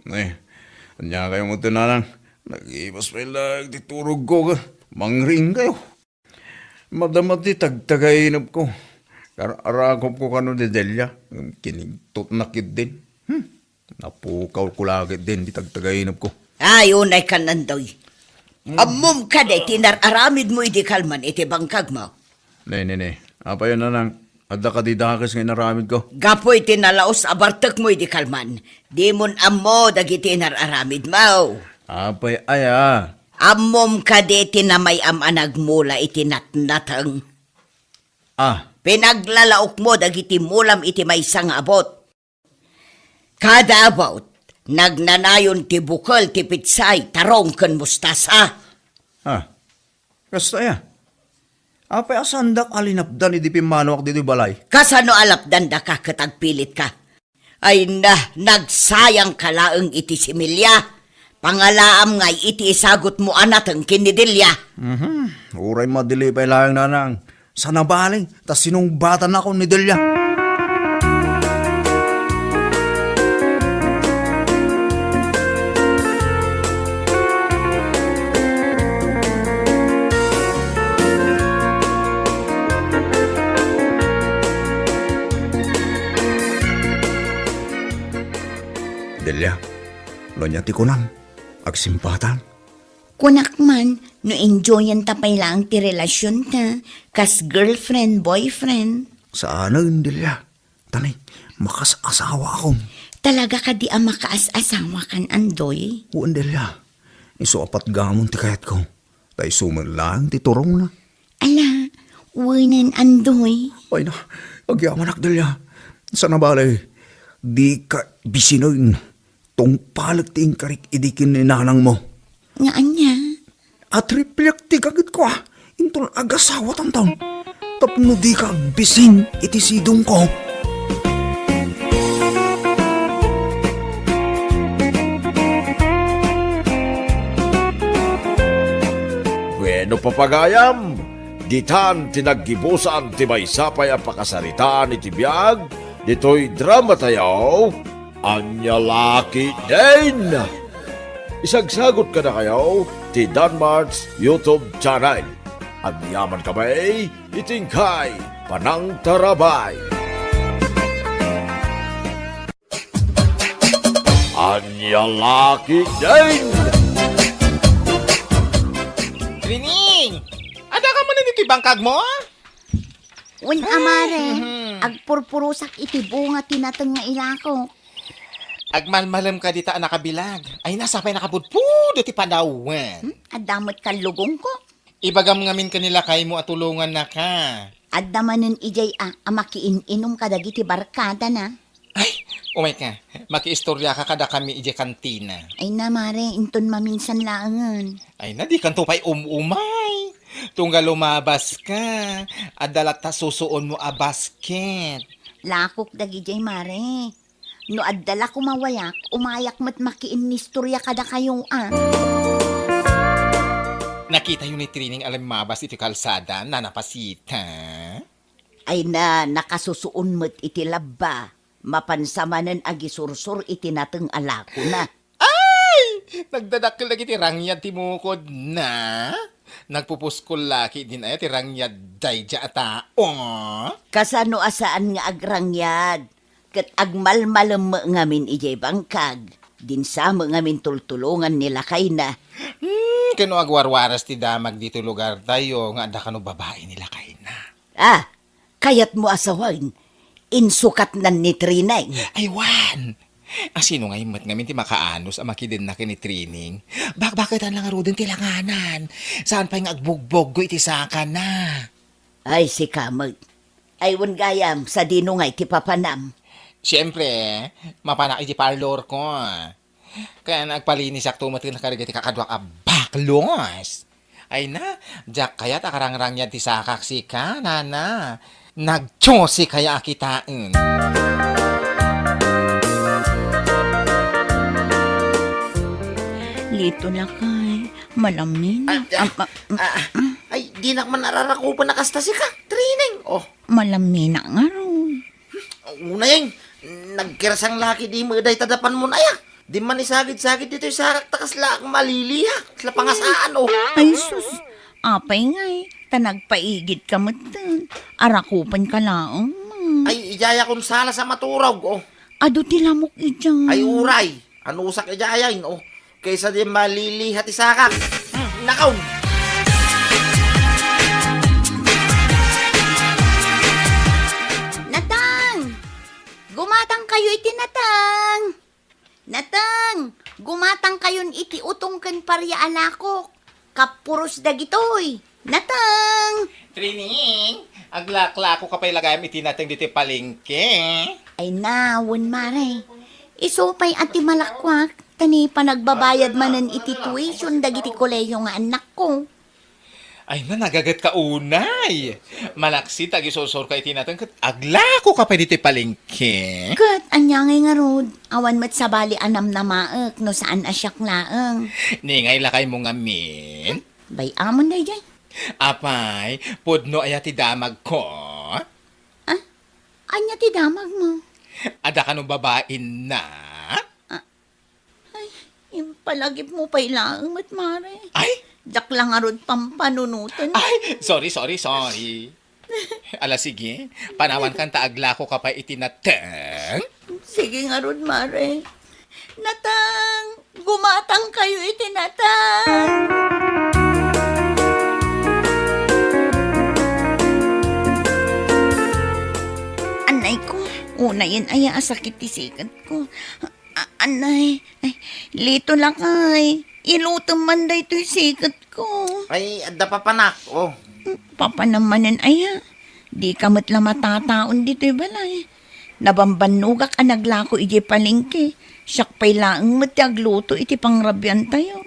Eh, ania kayo mo, Nanang? Nagibas pay laeng ti turogko, ka. Mangriing kayo. Madama ti tagtagainepko. Kar-, arakopko kano ni Delia. Kinigtotna ketdin. Hmm. Napukawko la ketdin ti tagtagainepko. Ay, unay kan, Andoy. Hmm. Ammom kadi ti nar-aramidmo idi kalman iti bangkagmo? Ne, ne, ne. Apay, Nanang, adda kadi dakes nga inaramidko? Gapu iti nalaus a bartekmo idi kalman, dimon ammo dagiti nar-aramidmo. Apay aya? Ammom kadi ti namay-am a nagmula iti natnateng? Ah. Pinaglalaokmo dagiti mulam iti maysa nga abut. Kada abut, nagnanayon ti bukel ti pitsay, tarong ken mustasa. Ah, kasta aya? Apay a saandak a linapdan idi pimmanuak ditoy balay? Kasano a lapdandaka ket agpilitka? Ay na, nagsayangka laeng iti similya. Pangalaam ngay iti isagutmo a nateng ken ni Delia. Mhm. Uray madili pay laeng, Nanang. Saan a bale, ta sinungbatanakon ni Delia. Delia, no ania ti kunam? Agsimbatan? Kunak man, no enjoyenta pay laeng ti relasionta, kas girlfriend, boyfriend. Saanen, Delia. Tani, makaas-asawaakon. Talaga kadi a makaas-asawakan, Andoy? Wen, Delia. Isu a patgamon ti kayatko. Ta isu met laeng ti turongna. Ala, wenen, Andoy. Ay na, agyamanak, Delia. Saan a bale, dika bisinen. Tungpalek ti inkarik idi ken ni nanangmo. Nga ania? Atripliak ti gagitko a. Inton agasawatanton. Tapno dika agbisin iti sidongko. Bueno, papagayam, ditan ti naggibusan ti maysa pay a pakasaritaan iti biag ditoy dramatayo, Ania La Ketdin. Isagsagot kadakayo ti Danmart's YouTube channel. Agyaman kami iti inkay panangtarabay. Ania La Ketdin. Rining, adda ka manen iti bangkagmo? Wen, amare, mhm, agpurpurusak iti bunga ti nateng nga ilako. Agmalmalem ka dita a nakabilag. Ay, nasa pay nakapudpud ti panawen. Hmm? Adda met kallugongko. Ibagam ngamin ken ni lakaymo a tulongannaka. Adda manen idiay a, a makiin-inom kadagiti barkadana. Ay, Umayka, makiistoriaka kadakami idiay kantina. Ay na, mare, inton maminsan laengen. Ay na, dikanto pay um-umay. Tunggal lumabaska, adda latta susuonmo a basket. Lakok dagidiay, mare. No adda la kumawayak, umayak met makiinnistoria kadakayo, a. Nakitayo ni Trining a limmabas iti kalsada, nanapasita. Ay na, nakasusuon met iti labba. Mapansa manen agisursor iti nateng a lakona. Ay! Nagdadakkel dagiti rangyad ti mukodna. Nagpupuskol la ketdin aya ti rangyad daydiay a tao. Kasano a saan nga agrangyad? Ket agmalmalem met ngamin idiay bangkag. Dinsa met ngamin tultulongan ni lakayna. Hmm, ket no agwarwaras ti damag ditoy lugartayo nga adda kano babai ni lakayna. Ah, kayatmo a sawen, insukatnan ni Trineng. Ay, wen! A, sino ngay met ngamin ti makaanus a makidenna ken ni Trineng? Bakbaketan la ngaruden ti langanan. Saan pay nga agbugboggo iti sakana. Ay, sika met. Ay, wen gayam, sadino ngay ti papanam? Siempre, mapanak iti parlorko. Ken agpalinisakto met ken kadagiti kakaduak a baklos. Ay na, diak kayat a karangrangyad ti sakak sika, nana. Nagtsusi kaya a kitaen. Lito, lakay, malamina. Ah, ah, Am-, ah, ah, ay, dinak man ararakupen a kasta sika, Trineng. Oh. Malamina ngarud. Unay, nagkersang la ketdi met dayta dapanmon aya. Di man isagid-sagid ditoy sakak ta kasla ak maliliha. Kasla pangasaan, oh. Ay, sus. Apay ngay, ta nagpaigidka metten. Arakupenka laeng, ma. Ay, idiay a konsalas a maturog, oh. Adu ti lamok idiay. Ay, uray. Anusak idiay, oh. Kaysa di maliliha ti sakak. Hmm, nakaw. Natang! Gumatangkayo iti natang! Natang! Gumatangkayon iti utong ken paria a lakok. Kappuros dagitoy. Natang! Trining, aglaklako ka pay la gayam iti nateng ditoy palengke. Ay na, wen, mare. Isu pay a ti malakwak, ta ni panagbabayad manen iti tuition dagiti kolehiyo nga annakko. Ay na, nagaget ka unay. Malaksid ta agisursor ka iti nateng ket aglako ka pay ditoy palengke. Ket ania ngay ngarud, awan met sabali a namnamaek no saan a siak laeng. Ni ngay lakaymo ngamin? Bay-amon daydiay. Apay, pudno aya ti damagko? Ah? Ania ti damagmo? Adda kano babainna? Ah, ay, impalagipmo pay laeng met, mare. Ay? Diak la ngarud pampanunoten. Ay, sorry, sorry, sorry. Ala, sige. Panawankan ta aglako ka pay iti nateng. Sige ngarud, mare. Natang! Gumatangkayo iti natang! Anay ko, unayen aya a sakit ti siketko. A-, anay, ay, Lito, lakay, ilutem man daytoy siketko. Ay, adda papanak, oh. Papanam manen aya? Dika met la matataon ditoy balay. Nabambannogak a naglako idiay palengke. Siak pay laeng met ti agluto iti pangrabiantayo.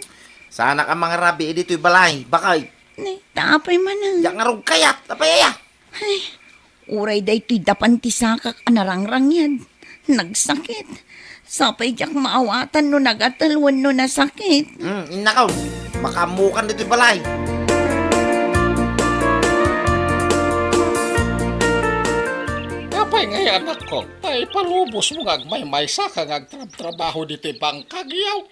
Saanak a mangrabi ditoy balay, bakay. Ni, ta apay manen? Diak ngarud kayat, apay aya? Ay, uray daytoy dapan ti sakak a narangrangyan. Nagsakit. Sapay diak maawatan no nagatel wenno nasakit. Hmm, innakaw. Makaammokan ditoy balay. Apay ngay, anakko, ta ipalubosmo nga agmaymaysa ka nga agtrabtrabaho ditoy bangkag, yaw?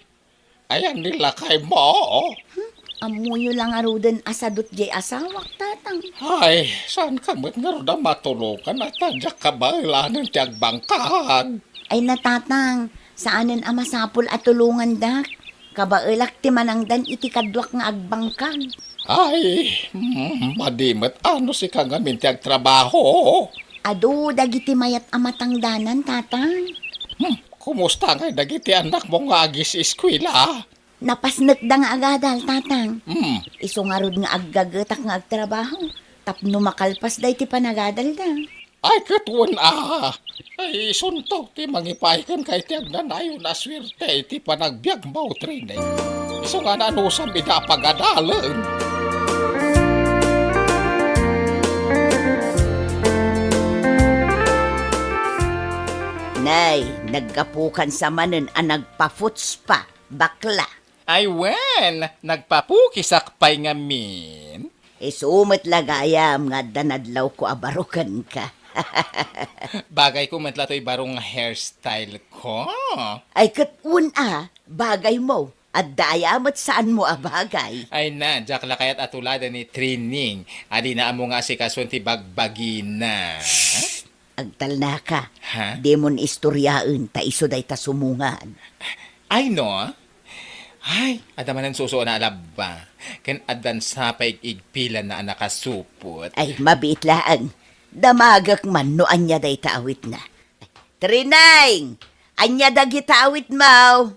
Ayan ni lakaymo. Hmm? Ammoyo la ngaruden a sadut diay asawak, tatang. Ay, saan ka met ngarud a matulongan a ta diak kabaelanen ti agbangkag? Ay na, tatang, saanen a masapul a tulongandak. Kabaelak ti manangdan iti kaduak nga agbangkag. Ay, mm, madi met a no sika ngamin ti agtrabaho. Adu dagiti mayat a matangdanan, tatang. Hmm, kumusta ngay dagiti annakmo nga agis-eskuela? Napasnekda nga agadal, tatang. Hmm. Isu ngarud nga aggagetak nga agtrabaho tapno makalpasda iti panagadalda. Ay, ket wen a. Ay, isunto ti mangipaay kenka iti agnanayon a suerte iti panagbiagmo, Trineng. Isu nga nanusam ida a pagadalen. Nay, naggapukan sa manen a nagpa-foot spa, bakla. Ay wen, nagpapukisak pay ngamin. Isu met la gayam nga adda nadlawko a baro kenka. Bagayko met la toy baro nga hairstyle ko. Ay, ket wen a, bagaymo. Adda aya met saanmo a bagay. Ay na, diak la kayat a tuladen ni Trineng a dina ammo nga asikason ti bagbagina. Shh! Agtalnaka. Ha? Dimon istoryaen ta isu dayta sumungan. Ay, no? Ay, adda manen susuona a labba. Ken addan sa pay ig-igpilanna a nakasupot. Ay, mabiit laeng. Damagek man no ania dayta awitna. Trineng! Ania dagita awitmo?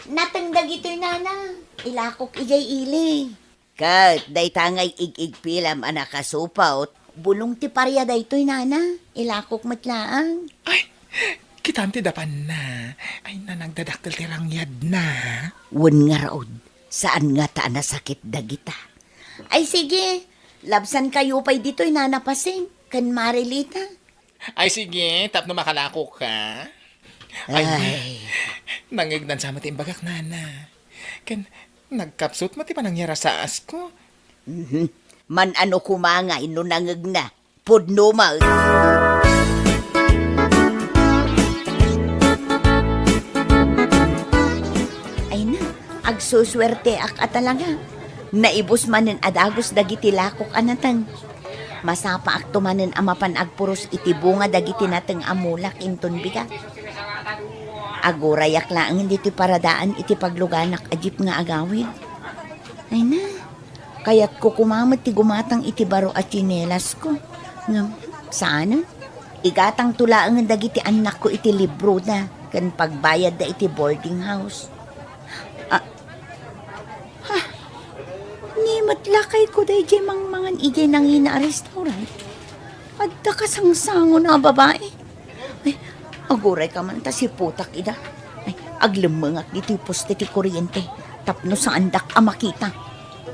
Nateng dagitoy, nana. Ilakok idiay ili. Ket dayta nga ig-igpilam a nakasupot, bulong ti paria daytoy, nana. Ilakok met laeng. Ay, kitam ti dapanna. Ay, na, nagdadakkel ti rangyadna. Wen ngarud, saan ngata a nasakit dagita. Ay, sige. Labsankayo pay ditoy, Nana Pasing, ken Marilita. Ay, sige, tapno makalakoka. Ay, ay. Nangngegnan sa met ti imbagak, nana. Ken nagkapsut met ti panangyar a saasko. Mhm. Man-ano koma ngay no nangngegna? Pudno met. Ay na, agsusuerteak a talaga. Naibus manen a dagus dagiti lakok a nateng. Masapaakto manen a mapan agpuros iti bunga dagiti nateng a mulak inton bigat. Agurayak laeng ditoy paradaan iti pagluganak a jeep nga agawid. Ay na, kayatko koma met ti gumatang iti baro a tsinelasko. Ngem, saanen? Igatangto laeng dagiti annakko iti libroda ken pagbayadda iti boarding house. Ah, Ha? Ni met lakayko daydiay mangmangan idiay nangina a restaurant. Adda kasangsangon a babai. Ay, agurayka man ta siputak ida. Ay, aglemmengak ditoy poste ti kuriente tapno saandak a makita.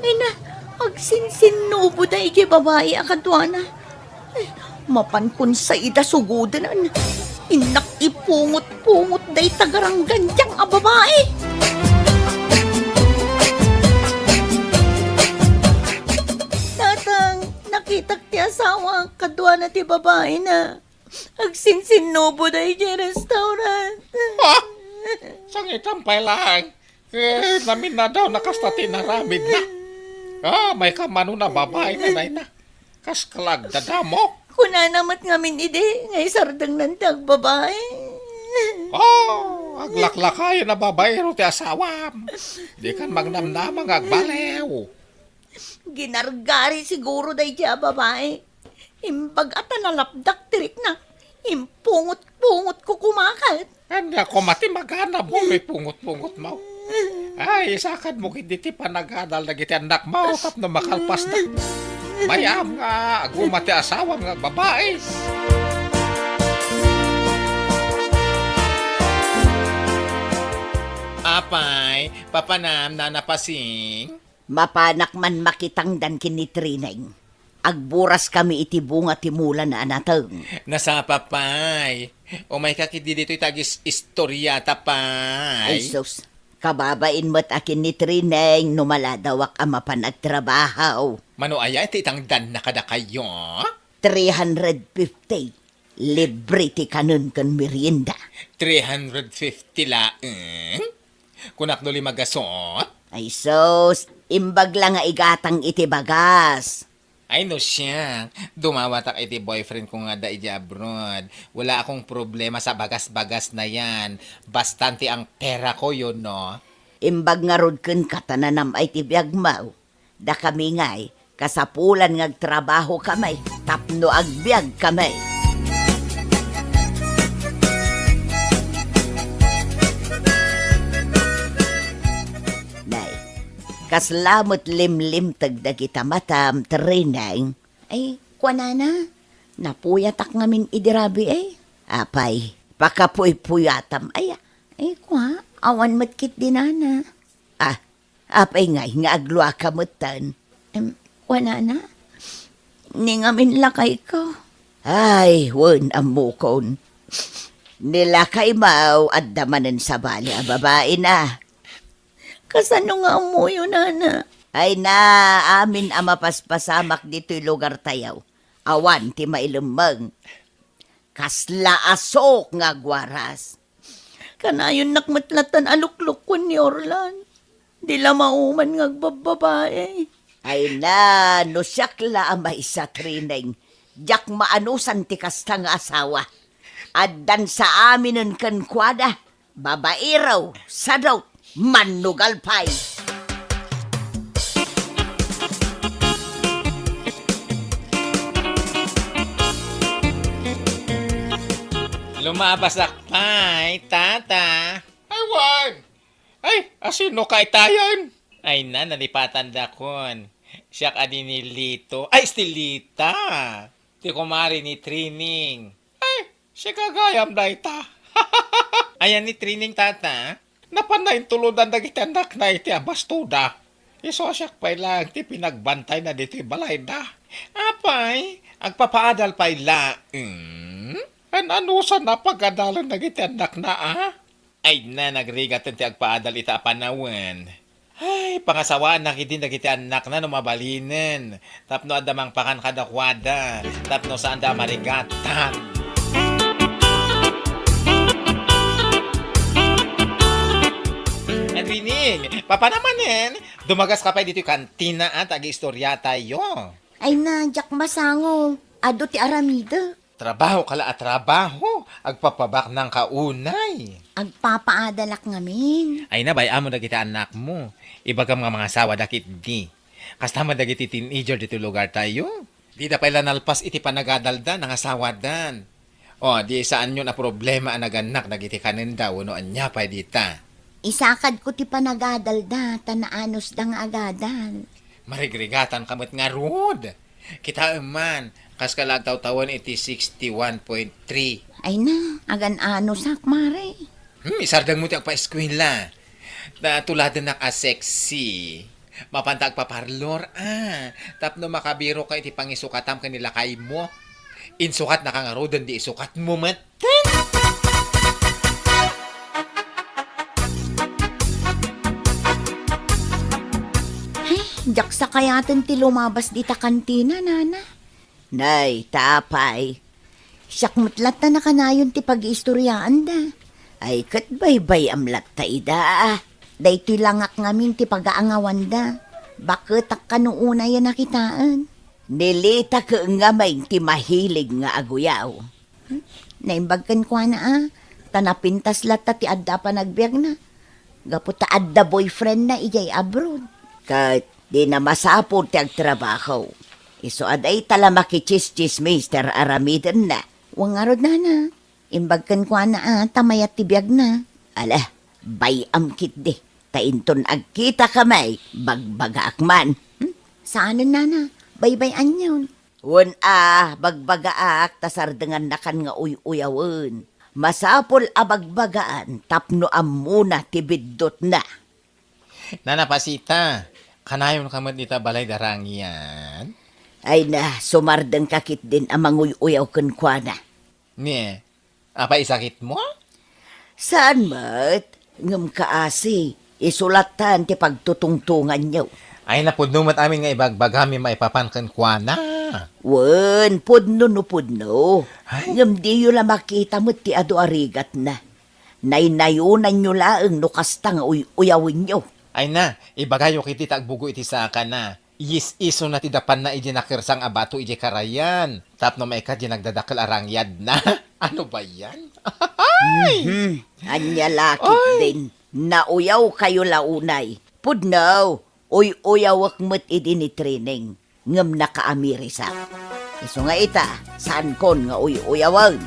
Ay na, agsinsinnubo daydiay babai a kaduana. Mapankon sa ida sugoden. Innak ipungot-pungot dayta garanggandiang a babai. Tatang, nakitak ti asawa, kaduana ti babaina. Agsinsinnubo daydiay restaurant. Ha? Sangitan pay laeng. Eh, naminadaw na kasta ti inaramidna. Ah, may kamano na babai na dayta. Kas kalagdadamok. Kunana met ngamin idi, nga isardengnan ti agbabai. Oh, aglaklakayen a babaero ti asawam. Dikan magnamnama nga agbaliw. Ginargari siguro daydiay a babai. Imbag a ta nalapdak ti rikna, impungot-pungotko koma ket. Ania koma ti maganabmo no ipungot-pungotmo? Ay, isakadmo ketdi ti panagadal dagiti annakmo tapno makalpasda. Mayam nga aguma ti asawam nga agbabai. Apay, papanam, Nana Pasing? Mapanak man makitangdan ken ni Trineng. Agburas kami iti bunga ti mulana a nateng. Nasapa pay. Umayka ketdi ditoy ta agis-istoriata pay. Ay sus, kababain met a ken ni Trineng no maladawak a mapan agtrabaho. Mano aya ti itangdanna kadakayo? Three hundred fifty. Libre ti kanen ken merienda. Three hundred fifty laeng? Kunak no lima gasot? Ay sus, imbag la nga igatang iti bagas. Ay no siak, dumawatak iti boyfriend ko nga adda idiay abroad. Wala akong problema sa bagas-bagas na yan. Bastan ti ang pera ko, yun, no? Imbag ngarud kenka ta nanam-ay ti biagmo. Dakami ngay, kasapulan nga agtrabaho kami tapno agbiag kami. Nay, kasla met limlimteg dagita matam, Trineng. Ay, kuanana, Napuyatak ngamin idi rabii, eh. Apay, pakapuypuyatam, aya. Ay, kua, awan met ketdi nana. Ah, apay ngay nga agluaka metten? Em, kua nana. Ni ngamin lakayko. Ay, wen, ammokon. Ni lakaymo, adda manen sabali a babaina. Kasano nga ammoyo, nana? Ay na, amin a mapaspasamak ditoy lugartayo. Awan ti mailemmeng. Kasla a sok nga agwaras. Kanayonnak met lattan a luklukuen ni Orlan. Di la mauman nga agbabbabae. Ay na, no siak la a maysa, Trineng, diak maanusan ti kasta nga asawa. Addan sa aminen kenkuana. Babaero, sadot, mannugal pay. Lumabasak pay, tata. Ay, wen! Ay, asino ka itayen? Ay na, nalipatandakon. Siak a di ni Lito. Ay, Estelita! Ti kumare ni Trining. Ay, sika gayam dayta. Ayan ni Trining, tata. Napanna intulodan dagiti annakna iti abastoda. Isu a siak pay laeng ti pinagbantayna ditoy balayda. Apay, agpapaadal pay laeng? An-anusan a pagadalen dagiti annakna, a? Ay na, nagrigaten ti agpaadal ita a panawen. Ay, pangasawaanna ketdi dagiti annakna no mabalinen, tapno adda mangpakan kadakuada, tapno saanda a marigatan. Trining, papanamanen, dumagaska pay ditoy kantina a ta agiistoriatayo. Ay na, diak masango. Adu ti aramidek. Trabaho ka la a trabaho, agpapabaknang ka unay. Agpapaadalak ngamin. Ay na, bay-am dagiti annakmo. Ibagam nga mangasawada ketdi. Kasta met dagiti teenager ditoy lugartayo. Dida pay la nalpas iti panagadalda, nangasawadan. O, di saanyon a problema a nagannak dagiti kanenda wenno ania pay dita. Isakadko ti panagadalda, ta naanusda nga agadal. Marigrigatanka met ngarud. Kitaem man, kaska la agtawtawen iti sixty-one point three. Ay na, agan-anusak, mare. Hmm, isardengmo ti agpaeskuela. Ta tuladennak a sexy. Mapanta agpaparlor, a. Tapno makabiroka iti pangisukatam ken ni lakaymo. Insukatnaka ngaruden, di isukatmo met. Ay, diak sakayaten ti lumabas dita kantina, nana. Nay, ta apay. Siak met latta nakanayon ti pagiistoriaanda. Ay, ket baybay-am latta ida. Daytoy langak ngamin ti pagaangawanda. Baketak kano unay a nakitaen. Ni Lita ket ngamin ti mahilig nga aguyaw. Hmm? Naimbag kenkuana, a. Ta napintas latta ti adda a panagbiagna. Gapu ta adda boyfriendna idiay abroad. Ket dina masapul ti agtrabaho. Isu a dayta la makichischismis ti ar-aramidenna. Wen ngarud, nana. Imbag kenkuana a ta mayat ti biagna. Ala, bay-am ketdi. Ta inton agkitakami, bagbagaak man. Hmm? Saanen, nana. Baybay-anyon. Wen a, bagbagaak ta sardengannakan nga uy-uyawen. Masapul a bagbagaan tapno ammona ti biddutna. Nana Pasita, kanayonka met dita balay da Rangiad? Ay na, sumardengka ketdin a manguy-uyaw kenkuana. Ni, apay isakitmo? Saan met, ngem kaasi, isu lattan ti pagtutungtonganyo. Ay, napudno met amin nga ibagbagami maipapan kenkuana. Wen, pudno no pudno. Ay. Ngem diyo la makita met ti adu a rigatna. Naynayonanyo laeng no kasta nga uy-uyawenyo. Ay na, ibagayo ketdi ta agbugo iti sakana. Iyis-isuna ti dapanna idiay nakersang a bato idiay karayan, tapno maikkat diay nagdadakkel a rangyadna. Ano ba yan? Ay! Mhm. Ania la ketdin, nauyawkayo la unay. Pudno, uy-uyawek met idi ni Trining, ngem nakaamirisak. Isu nga ita, saankon nga uy-uyawen.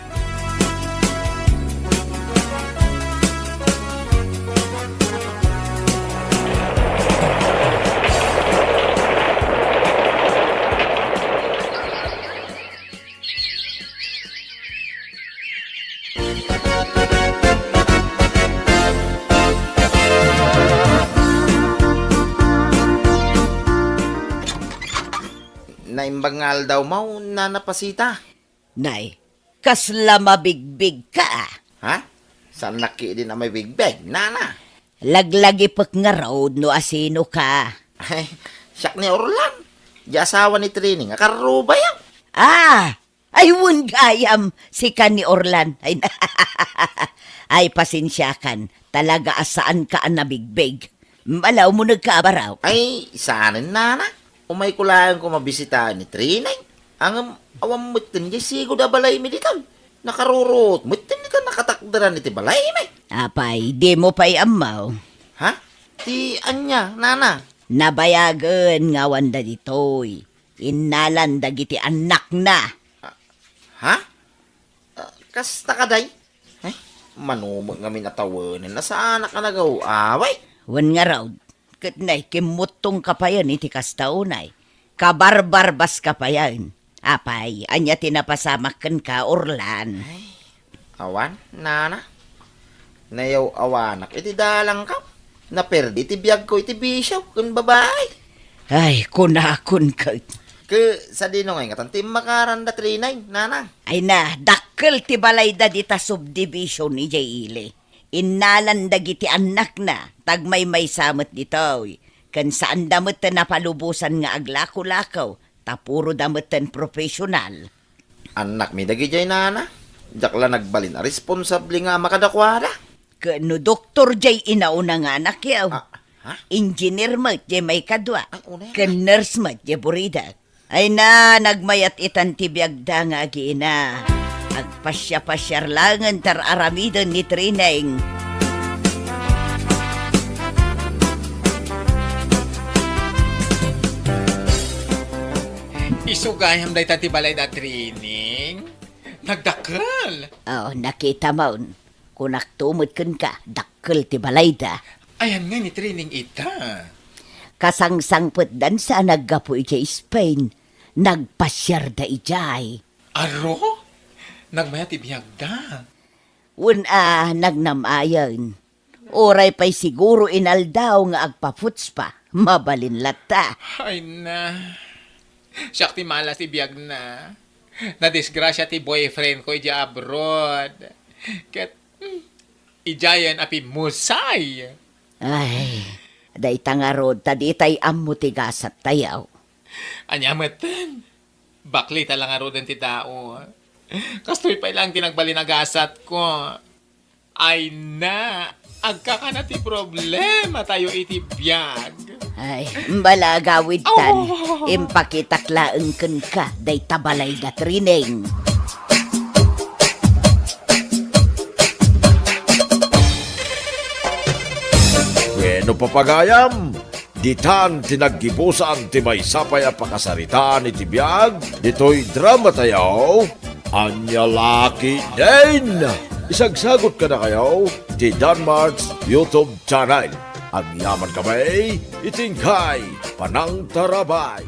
Naimbag nga aldaw maw, Nana Pasita. Nay, kasla mabigbigka, a? Ha? Saannak ketdin a mabigbeg, Nana? Laglagipek ngarud no asinoka. Ay, siak ni Orlan. Di asawa ni Trining a karrubayo. Ah! Ay, wen gayam, sika ni Orlan. Ay, ay, pasensiakan. Talaga a saanka a nabigbig. Bala, umunegka a baro. Ay, saanen, Nana. Umayko laeng koma a mabisita ni Trining. Ngem awan metten diay sigud a balaymi ditoy. Nakaruruot metten ita nakatakderan iti balaymi. Apay, dimo pay ammo? Ha? Ti ania, Nana? Nabayagen nga awanda ditoy. Innalan dagiti annakna. Ah, ha? Ah, kasta kadi? Ay, mano met ngamin a tawenen a saanak a nagaw-away. Wen ngarud, ket nay, kimmuttongka payen iti kasta unay. Kabarbarbaska payen. Apay, ania ti napasamak kenka, Orlan? Ay, awan, Nana. Nayaw-awanak iti dalangko. Naperdi ti biagko iti bisio ken babai. Ay, kunakon ket. Ket sadino ngay ngatan ti immakaranda Trining, Nana? Ay na, dakkel ti balayda dita subdivision idiay ili. Innalan dagiti annakna, ta agmaymaysa met ditoy. Ken saanda met ti napalubosan nga aglakolakew, ta puroda metten professional. Annakmi dagidiay, Nana. Diak la nagbalin a responsable nga ama kadakuada. Ket no doktor diay inauna nga anakyo, ah, ha? Engineer met diay maikadua, ay, unay, ken nurse met diay buridak. Ay na, nagmayat itan ti biagda nga agiina. Agpasiapasiar laengen ti ar-aramiden ni Trining. Isu gayam dayta ti balayda Trining? Nagdakkel. Oh, nakitamon. Kunakto met kenka, dakkel ti balayda. Ayan nga ni Trining ita? Kasangsangpetdan sa a naggapu idiay Spain. Nagpasiarda idiay. Aro? Nagmayat ti biagda? Wen a, nagnam-ayen. Uray pay siguro inaldaw nga agpaputspa, mabalin latta. Ay na. Siak ti malas ti biagna. Nadisgrasia ti boyfriend ko idiay abroad. Ket, hmm, idiayen a pimmusay. Ay, dayta ngarud ta ditay ammo ti gasattayo. Ania metten? Baklita la ngaruden ti tao. Kastoy pay laeng ti nagbalin a gasatko. Ay na, agkakana ti problematayo iti biag. Ay, bala agawidtan. Oh. Impakitak laeng kenka dayta balayda Trining. Wenno, papagayam, ditan ti naggibusan ti maysa pay a pakasaritaan iti biag ditoy dramatayo, Ania La Ketdin. Isagsagut kadakayo ti Danmart's YouTube channel. Agyamankami iti inkay panangtarabay.